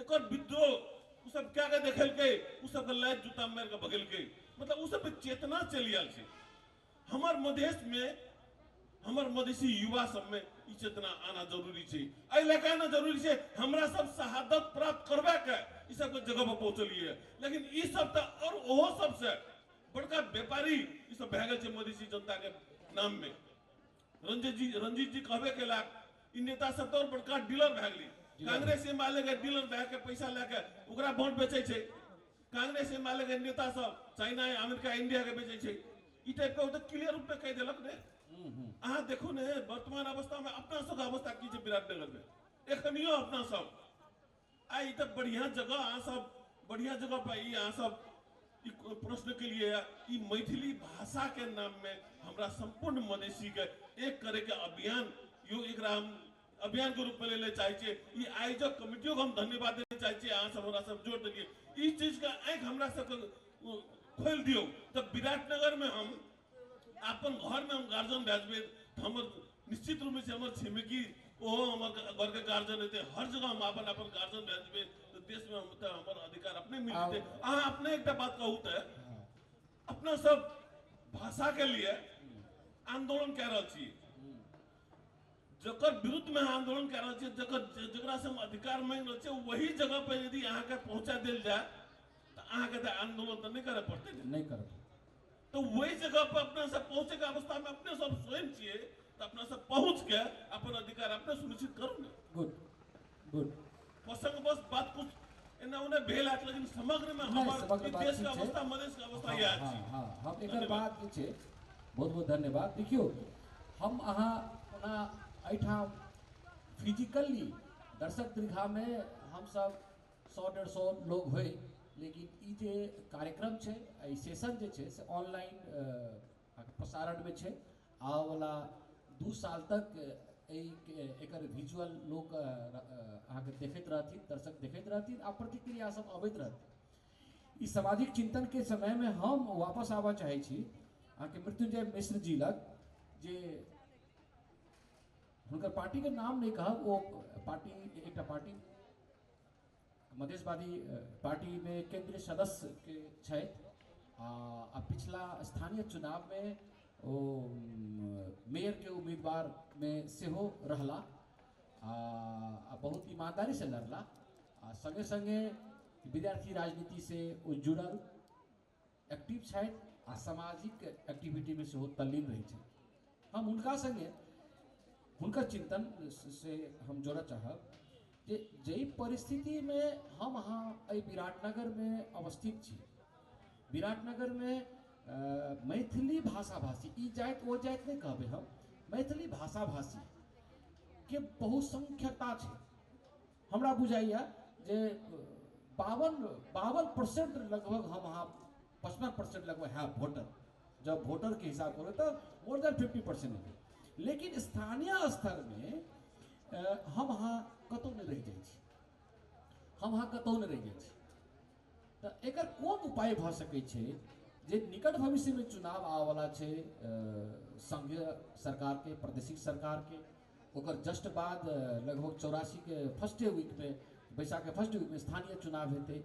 एकर विद्रोह ओ सब क्या के देखेलकै, ओ सबके लात जूता मारि के भगेलकै। मतलब ओ सब चेतना चलि आयल छै। हमर मधेश में, हमर मधेसी युवा सब में ई चेतना आना जरूरी छै। एहि लए के आना जरूरी छै, हमरा सब शहादत प्राप्त करबा के ई सबके जगह पर पहुँचलियै। लेकिन ई सब तऽ और ओहो सबसे बड़का व्यापारी ई सब भए गेल छै मधेसी जनता के नाम में। रंजीत जी कहबे केलक ई नेता सब तऽ और बड़का डीलर भए गेलै। कांग्रेस एमएलए के डीलर भए के पैसा लए के ओकरा वोट बेचै छै। कांग्रेस एमएलए के नेता सब चाइना, अमेरिका, इंडिया के बेचै छै। ई टाइप के ओ तऽ क्लियर रूप में कहि देलक ने। अहाँ देखू ने वर्तमान अवस्था में अपना सबके अवस्था की छै विराटनगर में एखनियो अपना सब आइ ई तऽ बढ़िया जगह, अहाँ सब बढ़िया जगह पर ई अहाँ सब ई प्रश्न के लिए ई मैथिली भाषा के नाम में हमरा संपूर्ण मधेसी के एक करे के अभियान, यो एकरा हम अभियान के रूप में ले चाहे छियै। ई आयोजक कमिटियों के हम धन्यवाद देने चाहे छियै, अहाँ सब हमरा सब जोड़ देलियै। ई चीज के आँखि हमरा सबके खोलि दियौ तऽ विराटनगर में हम अपन घर में हम गार्जियन भए जेबै तऽ हमर निश्चित रूप से हमर छिमेकी ओहो हमर घर के गार्जियन हेतै। हर जगह हम अपन अपन गार्जियन भए जेबै तऽ देश में हम तऽ हमर अधिकार अपने मिल जेतै। अहाँ अपने एकटा बात कहू तऽ अपना सब भाषा के लिए आंदोलन कए रहल छी, जकर विरुद्ध में आंदोलन कए रहल छी, जकरा से हम अधिकार मांगि रहल छी, वही जगह पर यदि अहाँके पहुँचा देल जाय तऽ अहाँके तऽ आंदोलन तऽ नहि करय पड़तै ने, नहि करब। तो वही जगह पर अपना सब पहुँचे के अवस्था में अपने सब स्वयं छियै तऽ अपना सब पहुँच के अपन अधिकार अपने सुनिश्चित करू ने। Good good. प्रसंग बस बात कुछ एना ओना भेल हैत, लेकिन समग्र में हमर देश के अवस्था, मधेश के अवस्था इएह छै। हाँ, हम एकर बात जे छै, बहुत बहुत धन्यवाद। देखियौ हम अहाँ ओना एहिठाम फिजिकली दर्शक दीर्घा में हमसब 100-150 लोग होइ, लेकिन ई जे कार्यक्रम छै, ई सेशन जे छै से ऑनलाइन प्रसारण में छै। आबऽवला 2 साल तक एकर विजुअल लोक अहाँके देखैत रहथिन, दर्शक देखैत रहथिन आ प्रतिक्रिया सब अबैत रहथिन। ई सामाजिक चिंतन के समय में हम वापस आबऽ चाहै छी अहाँके मृत्युंजय मिश्र जी लग, जे हुनकर पार्टीके नाम नहि कहब, ओ पार्टी एकटा पार्टी मधेशवादी पार्टी में केंद्रीय सदस्य के छथि आ पिछला स्थानीय चुनाव में ओ मेयरके उम्मीदवारमे सेहो रहला आ बहुत ईमानदारीसँ लड़ला आ संगे संगे विद्यार्थी राजनीति से ओ जुड़ल एक्टिव छथि आ सामाजिक एक्टिविटीमे सेहो तल्लीन रहै छथि। हम हुनका संगे हुनकर चिंतन से हम जोड़ऽ चाहब जे जाहि परिस्थितिमे हम अहाँ एहि विराटनगरमे अवस्थित छी, विराटनगरमे मैथिली भाषा भाषी, ई जाति ओ जाति नहि कहबै हम, मैथिली भाषा भाषी के बहुसंख्यकता छै। हमरा बुझाइए जे 52% लगभग हम अहाँ 55% लगभग है वोटर, जब वोटर के हिसाब करो तो मोर देन 50% है। लेकिन स्थानीय स्तर में हम अहाँ कतौ नहीं रहि जाइ छी, हम अहाँ कतौ नहीं रहि जाइ छी। तऽ एकर कोन उपाय भऽ सकै छै जे निकट भविष्यमे चुनाव आबऽवला छै संघीय सरकारके, प्रादेशिक सरकारके, ओकर जस्ट बाद लगभग 84 के फर्स्टे वीकमे, बैसाख के फर्स्ट वीकमे स्थानीय चुनाव हेतै।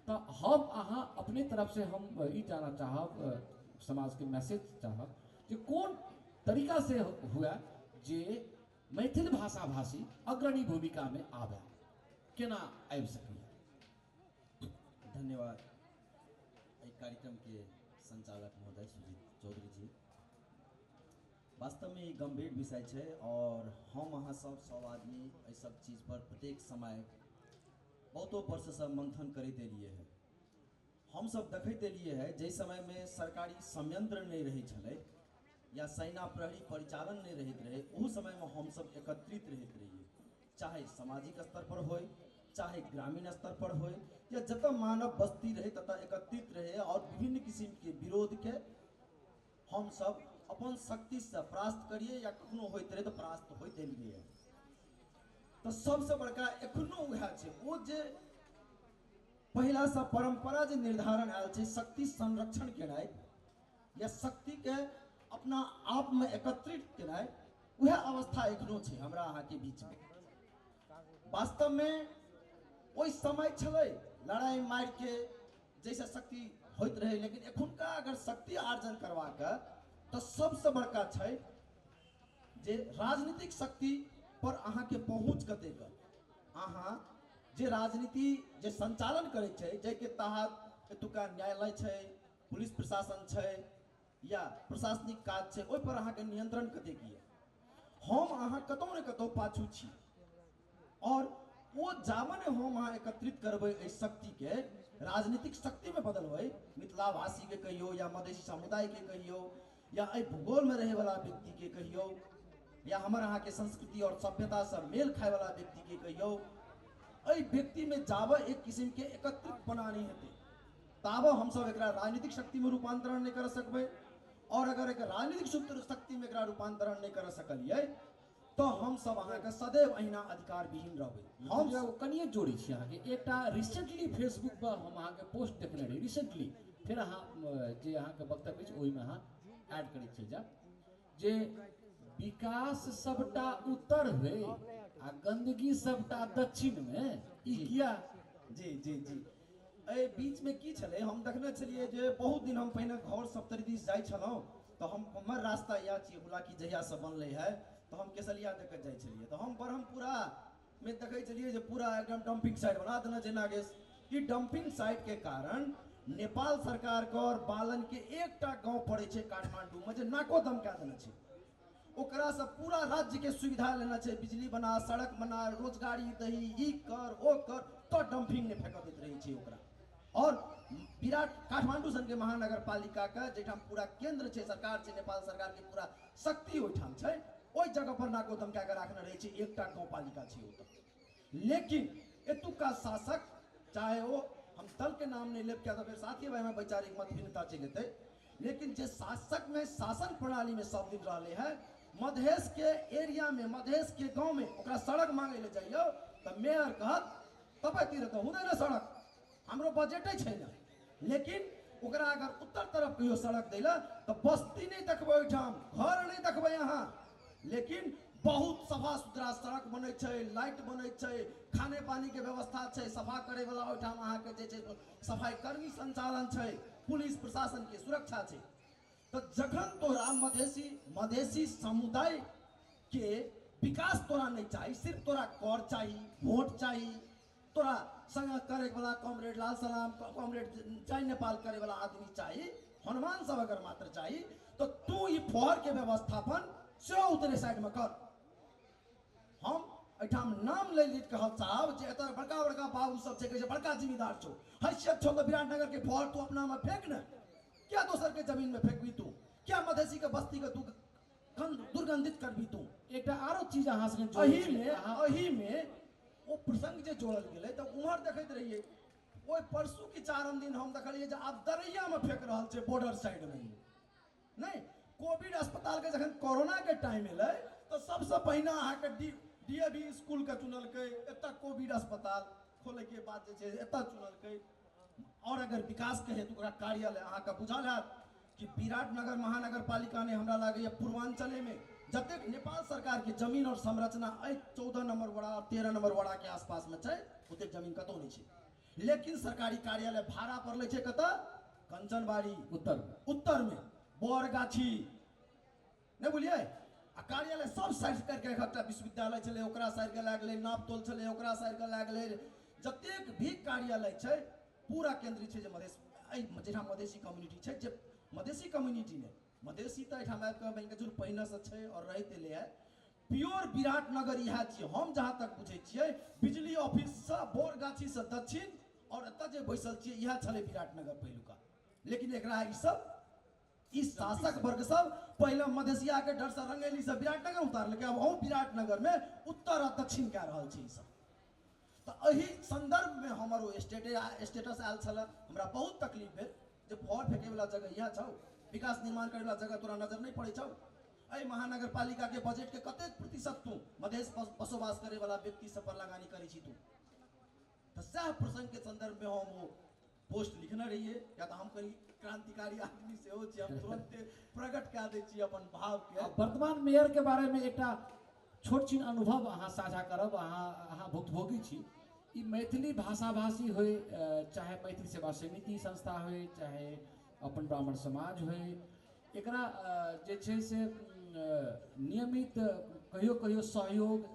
तऽ हम अहाँ अपने तरफ से हम ई जानऽ चाहब, समाजके मैसेज चाहब जे कोन तरीका से हुए जे मैथिल भाषा भाषी अग्रणी भूमिकामे आबे, केना आबि सकैए? धन्यवाद एहि कार्यक्रमके संचालक महोदय सुजीत चौधरी जी। वास्तवमे ई गंभीर विषय छै और हम अहाँ सब आदमी एहि सब चीज पर प्रत्येक समय बहुतो वर्षसँ मंथन करैत एलियै है। हमसब देखैत एलियै है जाहि समयमे सरकारी संयंत्र नहि रहै छलै या सेना प्रहरी परिचालन नहि रहैत रहै, ओहू समयमे हमसब एकत्रित रहैत रहियै, चाहे सामाजिक स्तर पर होय, चाहे ग्रामीण स्तर पर होय, या जतऽ मानव बस्ती रहे ततऽ एकत्रित रहे और विभिन्न किस्मके विरोधके हमसब अपन शक्तिसँ परास्त करियै या कखनो होइत रहै तऽ परास्त होइत एलियै। तऽ सबसँ बड़का एखनो उएह छै, ओ जे पहिलासँ परम्परा जे निर्धारण आयल छै शक्ति संरक्षण केनाइ या शक्तिके अपना आपमे एकत्रित केनाइ, उएह अवस्था एखनो छै हमरा अहाँके बीचमे। वास्तवमे ओहि समय छलै लड़ाइ मारिके जैसे शक्ति होइत रहै, लेकिन एखुनका अगर शक्ति आर्जन करबाक तऽ सबसँ बड़का छै जे राजनीतिक शक्ति पर अहाँके पहुँच कतेक, अहाँ जे राजनीति जे संचालन करै छै जाहिके तहत एतुका न्यायालय छै, पुलिस प्रशासन छै या प्रशासनिक काज छै, ओहि पर अहाँके नियंत्रण कतेक यऽ। हम अहाँ कतौ ने कतौ पाछू छी और ओ जामन हम अहाँ एकत्रित करबै एहि शक्तिके राजनीतिक शक्तिमे बदलबै, मिथिलावासीके कहियौ या मधेसी समुदायके कहियौ या एहि भूगोलमे रहैवला व्यक्तिके कहियौ या हमर अहाँके संस्कृति और सभ्यतासँ मेल खायवला व्यक्तिके कहियौ, एहि व्यक्तिमे जाबऽ एक किसिमके एकत्रित बना नहि हेतै ताबऽ हमसब एकरा राजनीतिक शक्तिमे रूपान्तरण नहि कर सकबै। और अगर एक राजनीतिक शक्तिमे एकरा रूपान्तरण नहि कर सकलियै तऽ हमसब अहाँके सदैव अहिना अधिकार विहीन रहबै। हम कनिए जोड़ै छी अहाँके, एकटा रिसेंटली फेसबुक पर हम अहाँके पोस्ट देखने रही रिसेंटली, फेर अहाँ जे अहाँके वक्तव्य अछि ओहिमे अहाँ ऐड करैत चलि जायब जे विकास सबटा उत्तर होइ आ गंदगी सबटा दक्षिणमे, ई किया? जी जी जी, एहि बीचमे की छलै, हम देखने छलियै जे बहुत दिन हम पहिने घर सप्तरी दिस जाइ छलहुँ तऽ हम हमर रास्ता इएह छियै हुलाकी जहियासँ बनलै है तऽ हम केसलिया देखैत जाइ छलियै तऽ हम ब्रह्मपुरामे देखै छलियै जे पूरा एकदम डम्पिंग साइट बना देने छै नागेश। ई डम्पिंग साइटके कारण नेपाल सरकारके और बालनके एकटा गाँव पड़ै छै काठमांडूमे जे नाको दम कए देने छै, ओकरासँ पूरा राज्यके सुविधा लेना छै, बिजली बना, सड़क बना, रोजगारी दही, ई कर ओ कर, तऽ डम्पिंग नहि फेकऽ दैत रहै छै ओकरा। और विराट काठमांडू सनके महानगरपालिकाके जाहिठाम पूरा केंद्र छै, सरकार छै, नेपाल सरकारके पूरा शक्ति ओहिठाम छै, ओहि जगह पर नाको दम कए कऽ राखने रहै छै, एकटा गाँवपालिका छै ओतऽ। लेकिन एतुका शासक, चाहे ओ हम दलके नाम नहि लेब किया तऽ फेर साथी भाईमे वैचारिक मत भिन्नता चलि एतै, लेकिन जे शासकमे शासन प्रणालीमे सब दिन रहलै है, मधेश के एरिया में, मधेश के गाँव में ओकरा सड़क मांगे ले जाइयो तऽ मेयर कहत तपाईँतिर तऽ हुँदैन सड़क, हाम्रो बजेटै छैन। लेकिन ओकरा अगर उत्तर तरफ कहियो सड़क दै लए तऽ बस्ती नहि देखबै, ओहिठाम घर नहि देखबै अहाँ, लेकिन बहुत सफा सुथरा सड़क बनै छै, लाइट बनै छै, खाने पानी के व्यवस्था छै, सफा करे वाला ओहिठाम अहाँके जे छै सफाई कर्मी संचालन छै, पुलिस प्रशासन के सुरक्षा छै। तऽ जखन तोरा मधेसी मधेसी समुदाय के विकास तोरा नहीं चाही, सिर्फ तोरा कर चाही, वोट चाही, तोरा संग करे वाला कॉमरेड लाल सलाम, कॉमरेड जय नेपाल करे वाला आदमी चाही, हनुमान सब अगर मात्र चाही, तो तू ई फर के व्यवस्थापन सेहो उतरे साइड में कर। हम एहिठाम नाम ले लीत कहल साहब जे एतऽ बड़का बड़का बाबू सब छै, कहै छै बड़का जिम्मेदार छौ, हैसियत छौ तऽ विराटनगर के फर तू अपना में फेंक ने, क्या दोसर के जमीन में फेंकबी तू, क्या मधेसी के बस्ती के तू दुर्गंधित करबी तू। एकटा आरो चीज अहाँ संगे एही में ओ प्रसंग जे जोड़ल गेलै तऽ उम्हर देखैत रहियै, ओहि परसू के चारम दिन हम देखलियै जे आब दरैया में फेंक रहल छै बॉर्डर साइड में। नहीं, कोविड अस्पताल के जखन कोरोना के टाइम एलै तऽ सबसँ पहिने अहाँके डीएवी स्कूल के चुनलकै, एतऽ कोविड अस्पताल खोले के बाद जे छै एतऽ चुनलकै। और अगर विकास के हेतु ओकरा कार्यालय अहाँके बुझल हैत कि विराटनगर महानगर पालिका ने हमरा लागैए पूर्वांचले में जतेक नेपाल सरकार के जमीन और संरचना एहि 14 नंबर वड़ा और 13 नंबर वड़ा के आसपास में छै, ओतेक जमीन कतौ नहीं छै, लेकिन सरकारी कार्यालय भाड़ा पर लै छै कतऽ, कंचनबाड़ी उत्तर में बोरगाछी, नहीं बुझलियै। आ कार्यालय सब साइड करके एकटा विश्वविद्यालय छलै ओकरा साइड के लागलै, नापतोल छलै ओकरा साइड के लागलै, जतेक भी कार्यालय छै पूरा केंद्रित छै जे मधेश जहिठाम मधेसी कम्युनिटी छै, जे मधेसी कम्युनिटी ने मधेसी तऽ एहिठाम आबि कऽ मानि कऽ चलू पहिनेसँ छै और रहैत एलै है। प्योर विराटनगर इएह छियै, हम जहाँ तक बुझै छियै बिजली ऑफिससँ बोरगाछीसँ दक्षिण और एतऽ जे बैसल छियै इएह छलै विराटनगर पहिलुका। लेकिन एकरा ई सब ई शासक वर्ग सब पहिले मधेसिया के डर से रंगेली से विराटनगर उतारलकै, अब अहूँ विराटनगर में उत्तर आ दक्षिण कए रहल छै ई सब। तऽ एहि संदर्भ में हमर ओ स्टेटस आयल छलै, हमरा बहुत तकलीफ भेल जे फर फेंके वाला जगह इएह छौ, विकास निर्माण करे वाला जगह तोरा नजर नहीं पड़ै छौ, एहि महानगर पालिका के बजट के कतेक प्रतिशत तू मधेश बसोबास करे वाला व्यक्ति सब पर लगानी करै छी तू। तऽ सएह प्रसंग के संदर्भ में हम ओ पोस्ट लिखने रहियै, या तऽ हम कनी क्रांतिकारी आदमी सेहो छी, हम तुरंते प्रकट कए दै छी अपन भाव के। वर्तमान मेयर के बारे में एकटा छोट छिन अनुभव अहाँ साझा करब, अहाँ भुक्तभोगी छी। ई मैथिली भाषाभाषी होय, चाहे मैथिली सेवा समिति संस्था होय, चाहे अपन ब्राह्मण समाज होय, एकरा जे छै से नियमित कहियो कहियो सहयोग,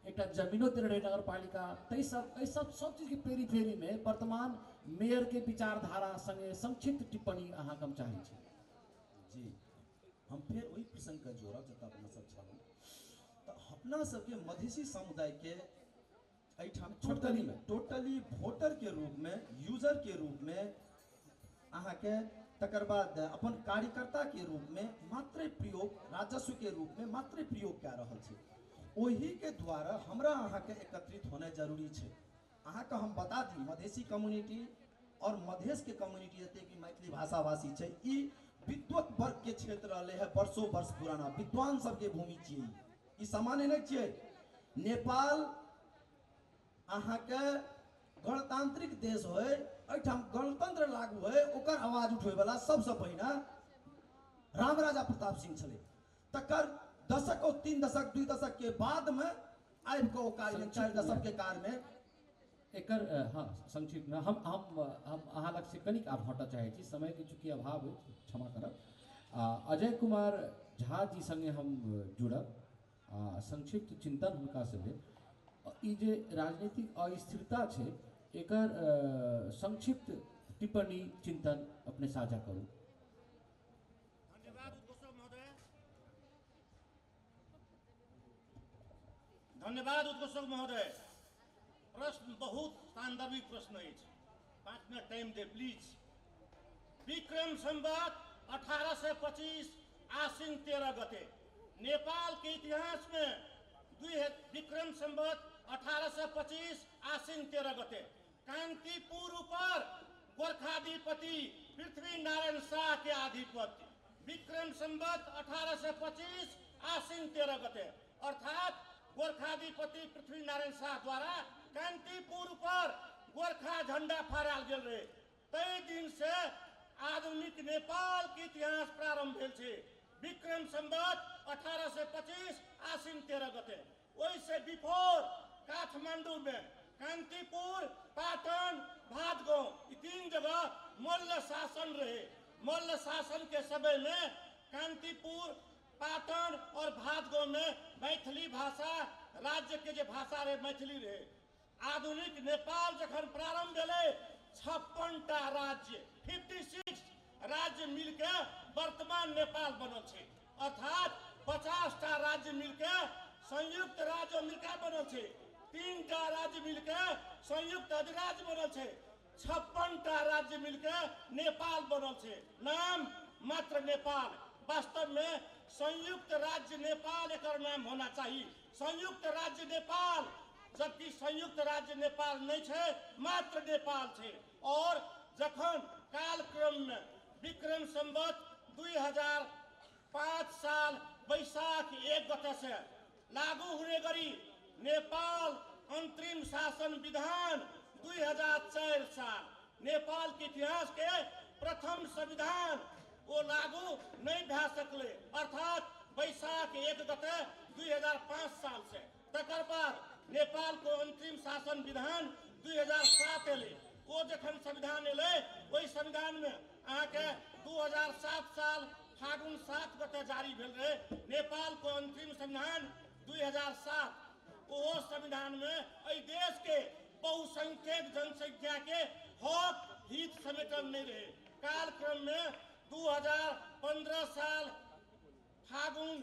एकटा जमीनो देने रहे नगरपालिका, ताहि सब एहि सब सब चीजके पेरी फेरीमे वर्तमान मेयर के विचारधारा संगे संक्षिप्त टिप्पणी अहाँके हम चाहै छी। जी, हम फेर ओहि प्रसंगके जोड़ब जतऽ अपना सब छलहुँ। तऽ अपना सबके मधेसी समुदायके एहिठाम टोटली वोटर के रूप में, यूजर के रूप में अहाँके, तकर बाद अपन कार्यकर्ता के रूप में मात्र प्रयोग, राजस्व के रूप में मात्र प्रयोग कए रहल छै। ओही के द्वारा हमरा अहाँके एकत्रित होनाइ जरूरी छै। अहाँके हम बता दी, मधेसी कम्युनिटी और मधेश के कम्युनिटी जतेक भी मैथिली भाषाभाषी छै, ई विद्वत वर्ग के क्षेत्र रहलै है, वर्षों वर्ष पुराना विद्वान सबके भूमि छियै। ई सामान्य नहि छियै। नेपाल अहाँके गणतांत्रिक देश होय, एहिठाम गणतंत्र लागू होय, ओकर आवाज उठबै वाला सबसँ पहिने रामराजा प्रताप सिंह छलै। तकर दशक और 3 दशक 2 दशक के बाद में आबि कऽ ओ कार्य 4 दशक के कार्य में एकर हाँ संक्षिप्त में हम हम हम अहाँ लग से कनिक आब हटऽ चाहै छी, समय के चूँकि अभाव अछि, क्षमा करब। अजय कुमार झा जी संगे हम जुड़ब आ संक्षिप्त चिंतन हुनका से लेब। ई जे राजनीतिक अस्थिरता छै एकर संक्षिप्त टिप्पणी चिंतन अपने साझा करू। धन्यवाद उद्घोषक महोदय, धन्यवाद उद्घोषक महोदय। प्रश्न बहुत सान्दर्भिक प्रश्न अछि, 5 minute time they please. Vikram Samvat 1825 आश्विन 13 गते नेपाल के इतिहास में विक्रम संवत 1825 आश्विन 13 गते कांतिपुर ऊपर गोरखाधिपति पृथ्वी नारायण शाह के आधिपत्य। विक्रम संवत 1825 आश्विन 13 गते अर्थात गोरखाधिपति पृथ्वी नारायण शाह द्वारा कांतिपुर पर गोरखा झंडा फहरायल गेल रहे। तै दिन से आधुनिक नेपाल के इतिहास प्रारंभ भेल छै। विक्रम संवत 1825 आश्विन 13 गते। ओहिसे बिफोर काठमांडू में कांतिपुर, पाटन, भातगांव ई 3 जगह मल्ल शासन रहे। मल्ल शासन के समय में कांतिपुर, पाटन और भातगांव में मैथिली भाषा राज्य के जे भाषा रहे मैथिली रहे। आधुनिक नेपाल जखन प्रारंभ भेलै 56 टा राज्य 56 राज्य मिलके वर्तमान नेपाल बनल छै। अर्थात 50 टा राज्य मिलके संयुक्त राज्य अमेरिका बनल छै, 3 टा राज्य मिलके संयुक्त अधिराज्य बनल छै, 56 टा राज्य मिलके नेपाल बनल छै। नाम मात्र नेपाल, वास्तव में संयुक्त राज्य नेपाल एकर नाम होना चाहिए, संयुक्त राज्य नेपाल, जबकि संयुक्त राज्य नेपाल नहीं छै, मात्र नेपाल छै। और जखन कालक्रम में विक्रम संवत 2005 साल बैशाख 1 गते से लागू हुने गरी नेपाल अंतरिम शासन विधान 2004 साल नेपाल के इतिहास के प्रथम संविधान वो लागू नहीं भए सकले, अर्थात बैशाख 1 गते 2005 साल से। तकर बाद नेपाल को अंतरिम शासन विधान 2007 एलै, वो जखन संविधान एलै ओहि संविधान में अहाँके 2007 साल फागुन 7 गते जारी भेल रहे नेपाल को अंतरिम संविधान 2007। ओहो संविधान में एहि देश के बहुसंख्यक जनसंख्या के हक हित समेटल नहीं रहे। कालक्रम में 2015 साल फागुन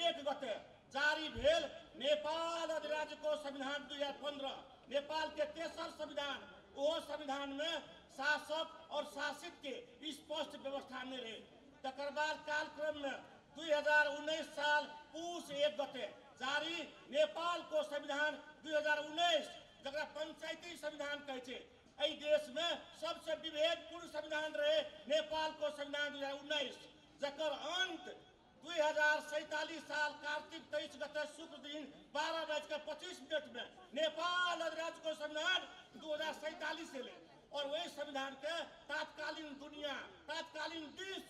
1 गते जारी भेल नेपाल अधिराज्य को संविधान 2015, नेपाल के तेसर संविधान। ओहो संविधान में शासक और शासित के स्पष्ट व्यवस्था नहीं रहे। तकर बाद कालक्रम में 2019 साल पूस 1 गते जारी नेपाल को संविधान 2019, जकरा पंचायती संविधान कहै छै, एहि देश में सबसे विभेदपूर्ण संविधान रहे नेपाल को संविधान 2019, जकर अंत 2047 साल कार्तिक 23 गते शुक्र दिन 12:25 में नेपाल अधिराज्य को संविधान 2047 एलै। और वही संविधान के तात्कालीन दुनिया, तात्कालीन देश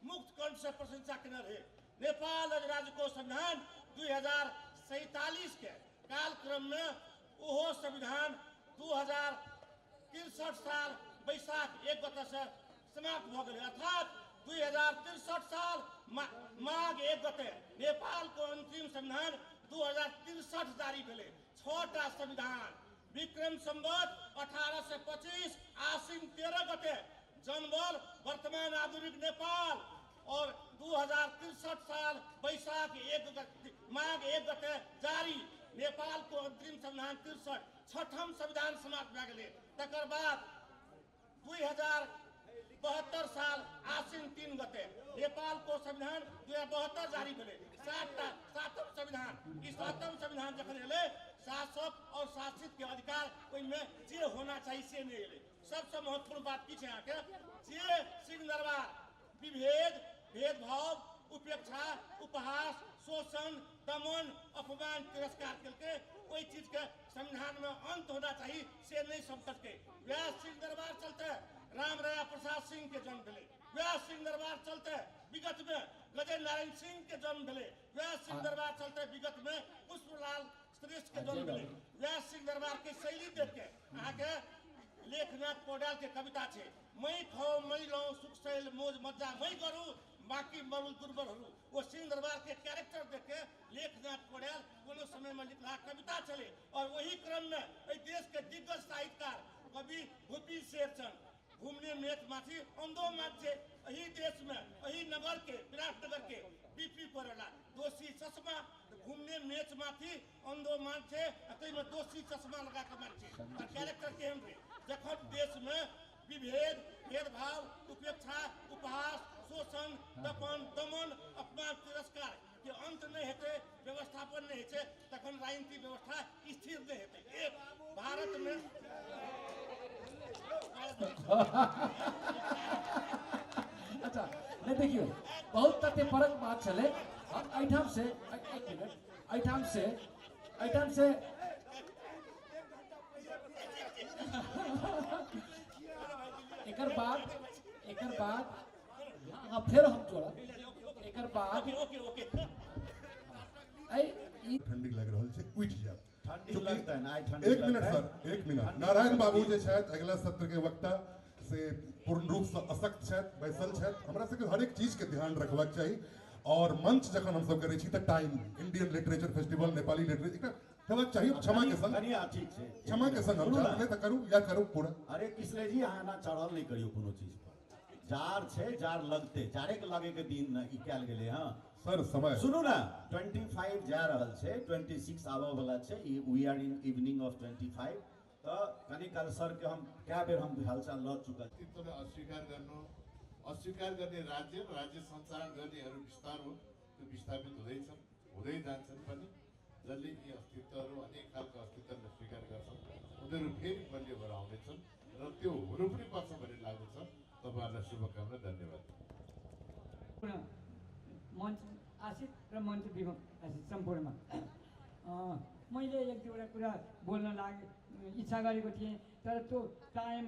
मुक्त कंठ से प्रशंसा केने रहे। नेपाल अधिराज्य को संविधान 2047 के कालक्रम में ओहो संविधान 2063 साल बैशाख 1 गते से समाप्त भऽ गेलै, अर्थात 2063 साल माघ 1 गते नेपाल को अंतिम संविधान 2063 जारी भेलै। 6टा संविधान विक्रम संवत 1825 आश्विन 13 गते जनबल वर्तमान आधुनिक नेपाल और 2063 साल बैशाख 1 गते माघ 1 गते जारी नेपाल को अंतरिम संविधान 63 छठम संविधान समाप्त भए गेलै। तकर बाद 2072 साल आश्विन 3 गते नेपाल को संविधान 2072 जारी भेलै। 7टा सातम संविधान, ई सातम संविधान जखन एलै शासक और शासित के अधिकार ओहिमे जे होना चाहिए से नहीं एलै। सबसे महत्वपूर्ण बात की छै अहाँके, जे सिंह दरबार विभेद, भेदभाव, उपेक्षा, उपहास, शोषण, दमन, अपमान, तिरस्कार केलकै, ओहि चीज के संविधान में अंत होना चाहिए से नहीं समझलकै। वएह सिंह दरबार चलते रामराय प्रसाद सिंह के जन्म भेलै, वएह सिंह दरबार चलते विगत में गजेन्द्र नारायण सिंह के जन्म भेलै, वएह सिंह दरबार चलते विगत में पुष्पलाल श्रेष्ठ के जन्म भेलै। वएह सिंह दरबार के शैली देख के अहाँके लेखनाथ पौड्याल के कविता छै, मै खाऊ मै लौ सुख शैल मोज मज्जा मै करू बाँकी मरु दुर्बलहरू। वो सिंह दरबार के कैरेक्टर देख के लेखनाथ पौड्याल कोनो समय में लिखला कविता छलै। और वही क्रम में एहि देश के दिग्गज साहित्यकार कवि भूपी शेरचन घुमने मेच माथि अंधो मान्छे एही देश में एही नगर के विराटनगर के बीपी कोइराला दोषी चश्मा, घुम्ने मेच माथि अंधो मान्छे ताहिमे दोषी चश्मा लगा के मान्छे और कैरेक्टर केहन रहे। जखन देश में विभेद, भेदभाव, उपेक्षा, उपहास, शोषण, दपन, दमन, अपमान, तिरस्कार के अंत नहीं हेतै, व्यवस्थापन नहीं हेतै, तखन राजनीतिक व्यवस्था स्थिर नहीं हेतै। एक भारत में अच्छा नहीं देखियो बहुत तथ्यपरक बात छलै। हम एहिठाम से एक मिनट, एहिठाम से एकर बाद हाँ फेर हम जोड़ब एकर बाद। ओके ओके ठंडी लग रहल छै, उठि जायब। ठंडी लगतै ने, आइ ठंडी एक मिनट सर, एक मिनट। नारायण बाबू जे छथि अगिला सत्र के वक्ता से पूर्ण रूप से अशक्त छथि, बैसल छथि। हमरा सबके हरेक चीज के ध्यान रखबाक चाही। और मंच जखन हम सब करै छी तऽ time Indian literature festival, Nepali literature एकटा हेबाक चाही। क्षमा के संग, ठीक छै, क्षमा के संग हम नहि तऽ करू या करू पूरा। अरे किसले जी, अहाँ एना चढ़ल नहि करियौ कोनो चीज पर। जार छै, जार लगते, जारे के लगे के दिन ई कयल गेलै। हँ सर, समय सुनू ना, 25 जा रहल छै, 26 आबऽ वाला छै। We are in evening of 25। तऽ कनि काल सर के हम कए बेर हम हालचाल लऽ चुकल। अस्तित्वलाई अस्वीकार गर्नु, अस्वीकार गर्ने राज्य र राज्य सञ्चालन गर्नेहरू विस्तार हो, त्यो विस्थापित हुँदैछन्, हुँदै जान्छन् पनि। जसले यी अस्तित्वहरू अनेक खालको अस्तित्वलाई स्वीकार गर्छन् उनीहरू फेरि बलियो भएर आउनेछन् र त्यो हुनु पनि पर्छ भन्ने लाग्दछ। तपाईँहरूलाई शुभकामना, धन्यवाद। मञ्च आशित र मञ्च विमुख आशित सम्पूर्णमा मैले एक दुईवटा कुरा बोल्न लागे इच्छा गरेको थिएँ, तर त्यो टाइम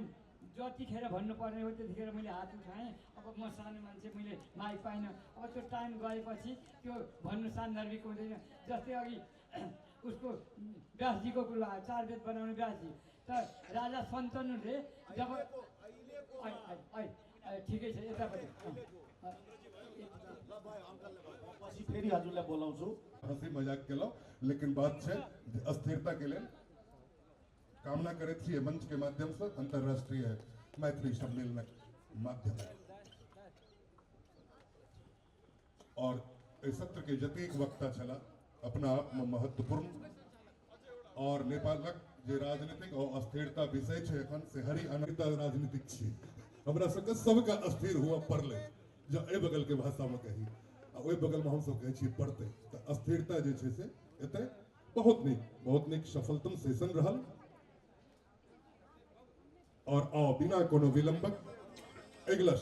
जतिखेर भन्नुपर्ने हो त्यतिखेर मैले हात उठाएँ। अब म सानो मान्छे, मैले माइक पाइनँ। अब त्यो टाइम गएपछि त्यो भन्नु सान्दर्भिक हुँदैन। जस्तै अघि उसको व्यासजीको कुरो आयो, चार वेद बनाउने व्यासजी, त राजा शन्तनुले जब ठिकै छ यतापट्टि फेरि हजुरलाई बोलाउँछु। हँसी मजाक केलहुँ, लेकिन बात छै अस्थिरता के लेल कामना करैत छी मंच के माध्यम से अंतर्राष्ट्रीय मैथिली सम्मेलनक माध्यम। और एहि सत्र के जतेक वक्ता छला अपना आप में महत्वपूर्ण, और नेपालक जे राजनीतिक और अस्थिरता विषय छै एखन से हरि अनता राजनीतिक छी। हमरा सबके सबके अस्थिर हुआ पड़लै, जँ एहि बगल के भाषा में कही आ ओहि बगल में हमसब कहै छियै पड़तै, तऽ अस्थिरता जे छै से एतै। बहुत नीक सफलतम सेशन रहल। और आओ बिना कोनो विलंबक अगिला सेशन।